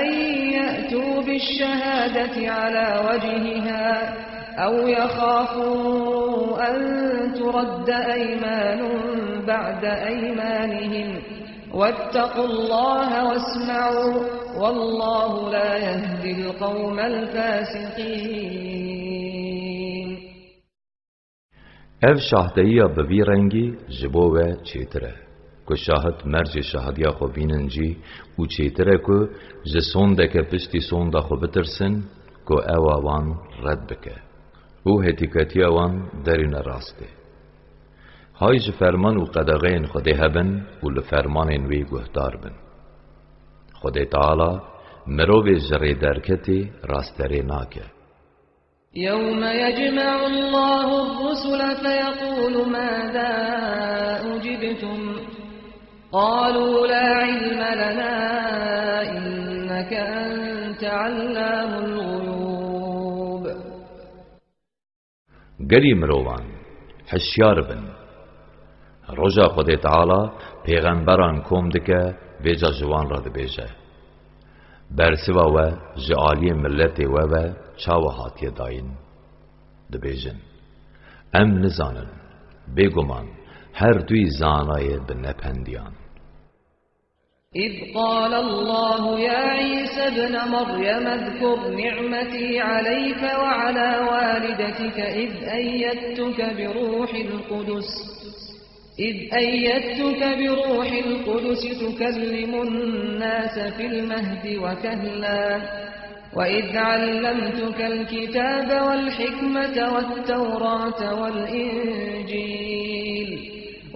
أن يأتوا بالشهادة على وجهها أو يخافوا أن ترد أيمان بعد أيمانهم واتقوا الله واسمعوا والله لا يهدي القوم الفاسقين. Ev şahdeyiya bi vî rengî ji bo we çêtir e, ku şahid mercê şahidiya xwe bînin jî û çêtir e ku ji sondeke piştî sonda xwe bitirsin ku ew a wan red bike û hêtîketiya wan derîne rast e. Hay ji ferman û qedexeyên Xwedê hebin û li fermanên wî guhdar bin. Xwedê Teala mirovê ji rê derketî rasterê nake. يوم يجمع الله الرسل فيقول ماذا أجبتم؟ قالوا لا علم لنا إنك أنت علام الغيوب. Gelî mirovan, hişyar bin. Roja Xwedê Teala pêxemberan kom dike, vêca ji wan re dibêje: Bersiva we ji aliyê miletê we ve çawa hatiye dayîn? Dibêjin: Em nizanin. Bêguman, her duyî zanayê bi nependiyan. إذ قال الله يا عيسى ابن مريم اذكر نعمتي عليك وعلى والدتك إذ أيدتك بروح القدس إذ أيدتك بروح القدس تكلم الناس في المهد وكهلا، وإذ علمتك الكتاب والحكمة والتوراة والإنجيل،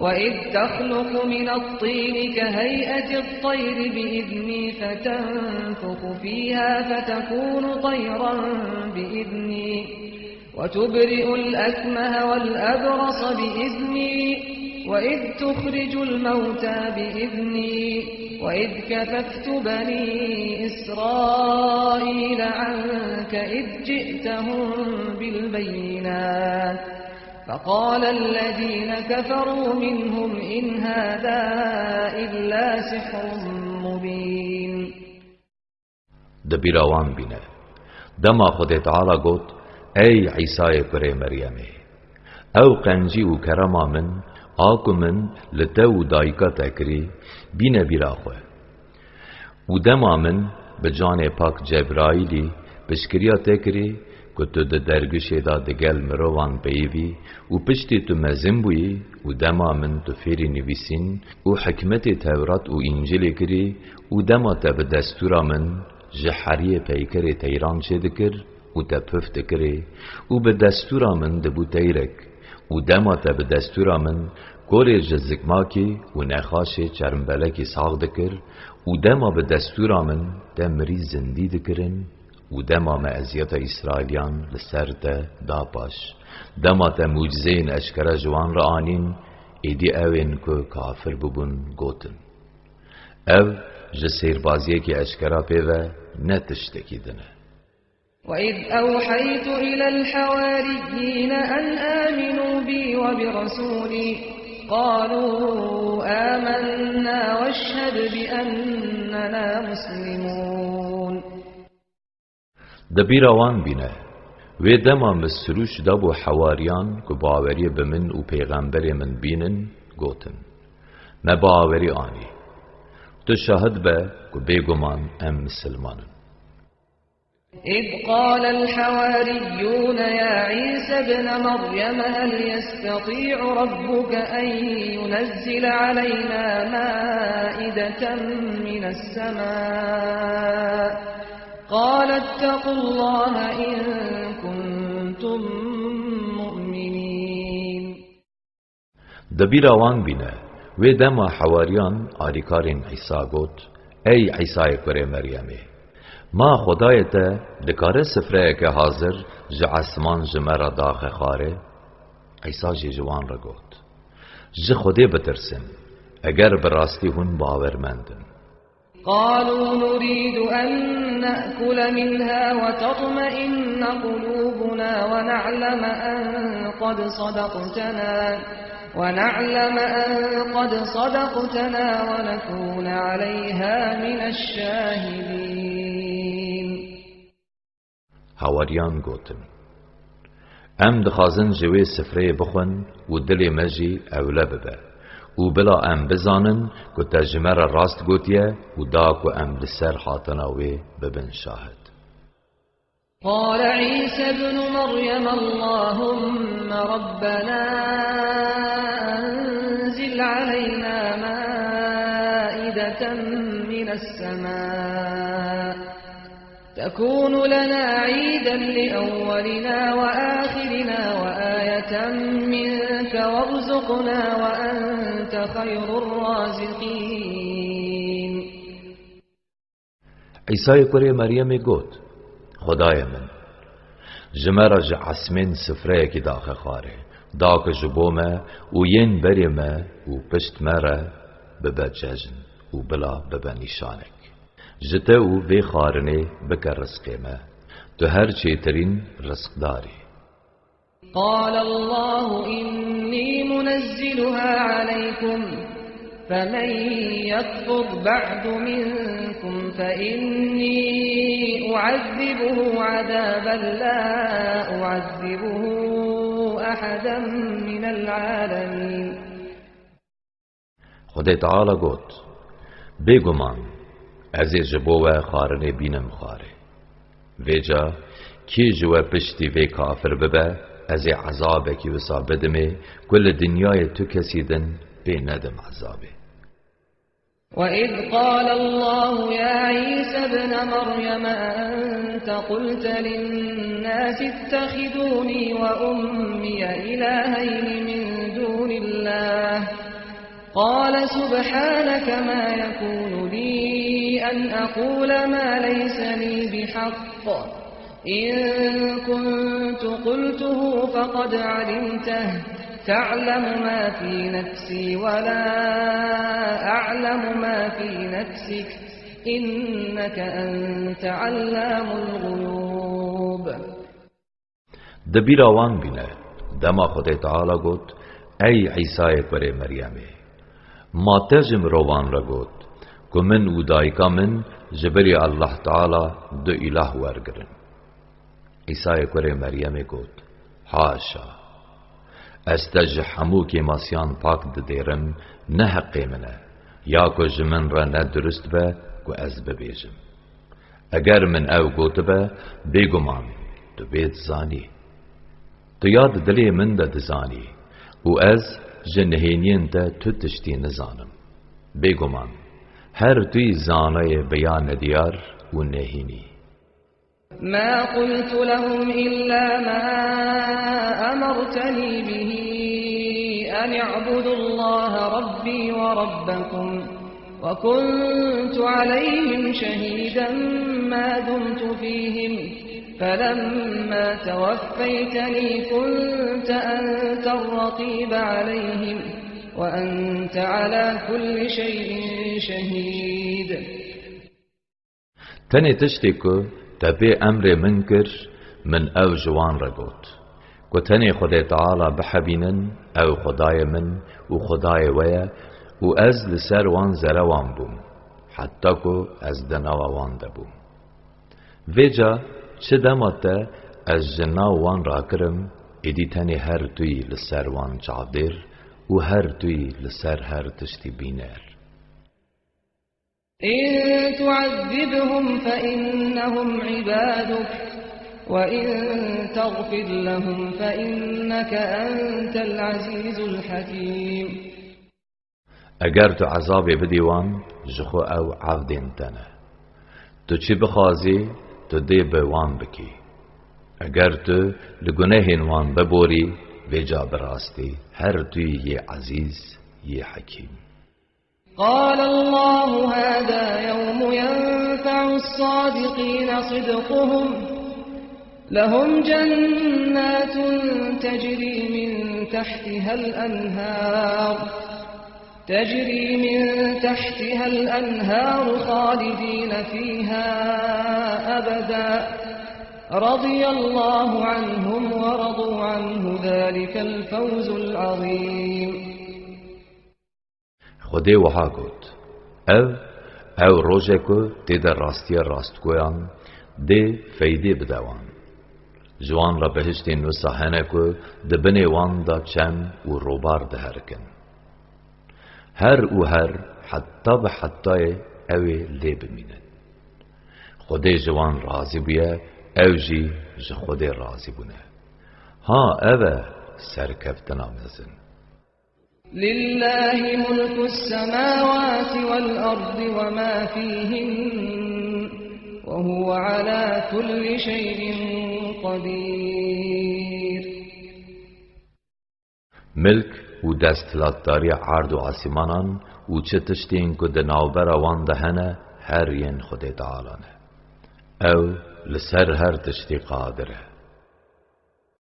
وإذ تخلق من الطين كهيئة الطير بإذني فتنفخ فيها فتكون طيرا بإذني، وتبرئ الأكمه والأبرص بإذني، وإذ تخرج الموتى بإذني، وإذ كففت بني إسرائيل عنك إذ جئتهم بالبينات، فقال الذين كفروا منهم إن هذا إلا سحر مبين. Di bîra wan bîne. Dema Xwedê Teala got: Ey Îsayê kurê Meryemê, ew qencî û kerema min a ku min li te û dayika te kirî, bîne bîra xwe. Û dema min bi canê pak Cebraîlî piştgiriya te kirî ku tu di derguşê de digel mirovan peyivî û piştî tu mezin bûyî û dema min tu fêrî nivîsîn û hikmetê Tewrat û Încîlê kirî û dema te bi destûra min ji heriyê peykerê teyran çêdikir, û te puf dikirê û bi destûra min dibû teyrek û dema te bi destûra min korê ji zikmakê û nexaşê çermbelekî sax dikir û dema bi destûra min te mirî zindî dikirin û dema me eziyeta Îsraîliyan li ser te da paş, dema te mucizeyên eşkere ji wan re anîn, êdî ew ên ku kafir bûbûn gotin, Ev ji sêrbaziyekî eşkera pê ve ne tiştekî din e. وإذ أوحيت إلى الحواريين أن آمنوا بي وبرسولي قالوا آمنا واشهد بأننا مسلمون. Di bîra wan bîne, wê dema min sirûş dabû hewariyan ku baweriyê bi min û pêxemberê min bînin, gotin, Me bawerî anî. Tu şahid be ku bêguman em misilman in. إذ قال الحواريون يا عيسى ابن مريم هل يستطيع ربك أن ينزل علينا مائدة من السماء قال اتقوا الله إن كنتم مؤمنين. Di bîra wan bîne, wê dema hewariyan alîkarên Îsa got, Ey Îsayê kurê Meryemê, ma Xwedayê te dikare sifreyeke hazir ji esman ji me re daxe xwarê? Îsa jî ji wan re got, Ji Xwedê bitirsin, eger bi rastî hûn bawermend in. قالوا نريد أن نأكل منها وتطمئن قلوبنا ونعلم أن قد صدقتنا، ونعلم أن قد صدقتنا ونكون عليها من الشاهدين. Hewariyan gotin, Em dixwazin ji wê sifreyê bixwin û dilê me jî ewle bibe û bila em bizanin ku te ji me re rast gotiye û da ku em li ser hatina wê bibin şahid. قال عيسى ابن مريم اللهم ربنا أنزل علينا مائدة من السماء تكون لنا عيدا لأولنا وآخرنا وآية منك وارزقنا وأنت خير الرازقين. Îsayê kurê Meryemê got, Xwedayê min, ji me re ji esmên sifreyekî daxe xwarê, da ku ji bo me û yên berê me û pişt me re bibe cejn û bila bibe nîşanek. Ji te û vê xwarinê bike rizqê me. Tu her çêtirîn rizqdar î. قال الله إني منزلها عليكم فمن يكفر بعد منكم فإني أعذبه عذابا لا أعذبه أحدا من العالمين. Xwedê Teala got, Bêguman, ez ê ji bo we xwarinê bînim xwarê. Vêca, kî ji we piştî vê kafir bibe, ez ê ezabekî wisa bidimê, ku li dinyayê tu kesî din pê nedim ezabê. وإذ قال الله يا عيسى ابن مريم أأنت قلت للناس اتخذوني وأمي إلهين من دون الله قال سبحانك ما يكون لي أن أقول ما ليس لي بحق إن كنت قلته فقد علمته تعلم ما في نفسي ولا أعلم ما في نفسك إنك أنت علام الغيوب. Di bîra wan bîne, dema Xwedê Teala got, Ey Îsayê kurê Meryemê, ma te ji mirovan re got, ku min û dayika min ji birî Allah Teala du îlah wergirin? Îsayê kurê Meryemê got, Haşa! Ez te ji hemû kêmasiyan pak didêrim, ne heqê min e, ya ku ji min re ne durust be ku ez bibêjim. Eger min ew gotibe, bêguman tu bê dizanî. Tu ya di dilê min de dizanî û ez ji nihêniyên te tu tiştî nizanim. Bêguman, her tu yî zanayê bi ya nediyar û nehînî. ما قلت لهم إلا ما أمرتني به أن اعبدوا الله ربي وربكم، وكنت عليهم شهيدا ما دمت فيهم، فلما توفيتني كنت أنت الرقيب عليهم، وأنت على كل شيء شهيد. Tenê tiştê ku te pê emrê min kir, min ew ji wan re got, ku tenê Xwedê Teala bihebînin, ew Xwedayê min û Xwedayê we ye û ez li ser wan zerewan bûm, heta ku ez di nava wan de bûm. Vêca çi dema te ez ji nav wan rakirim, êdî tenê her tu yî li ser wan çavdêr û her tu yî li ser her tiştî bîner. إن تعذبهم فإنهم عبادك، وإن تغفر لهم فإنك أنت العزيز الحكيم. Eger tu ezabê bidî wan, ji xwe ew evdên te ne. Tu çi bixwazî, tu dê bi wan bikî. Eger tu li gunehên wan biborî, vêca bi rastî her tu yê ezîz, yê hekîm. قال الله هذا يوم ينفع الصادقين صدقهم، لهم جنات تجري من تحتها الأنهار، تجري من تحتها الأنهار خالدين فيها أبدا، رضي الله عنهم ورضوا عنه، ذلك الفوز العظيم. Xwedê wiha got, ev, ew rojek ku tê de rastiya rastgoyan dê feydê bide wan. Ji wan re behiştên wisa hene ku di binê wan de çem û robar diherikin. Her û her heta bi hetayê ew ê lê bimînin. Xwedê ji wan razî bûye, ew jî ji Xwedê razî bûne. Ha ev e serkeftina mezin. لله ملك السماوات والأرض وما فيهن، وهو على كل شيء قدير. Milk û desthilatdariya erd û asîmanan û çi tiştên ku di navbera wan de hene, her yên Xwedê Teala ne. Ew li ser her tiştî qadir e.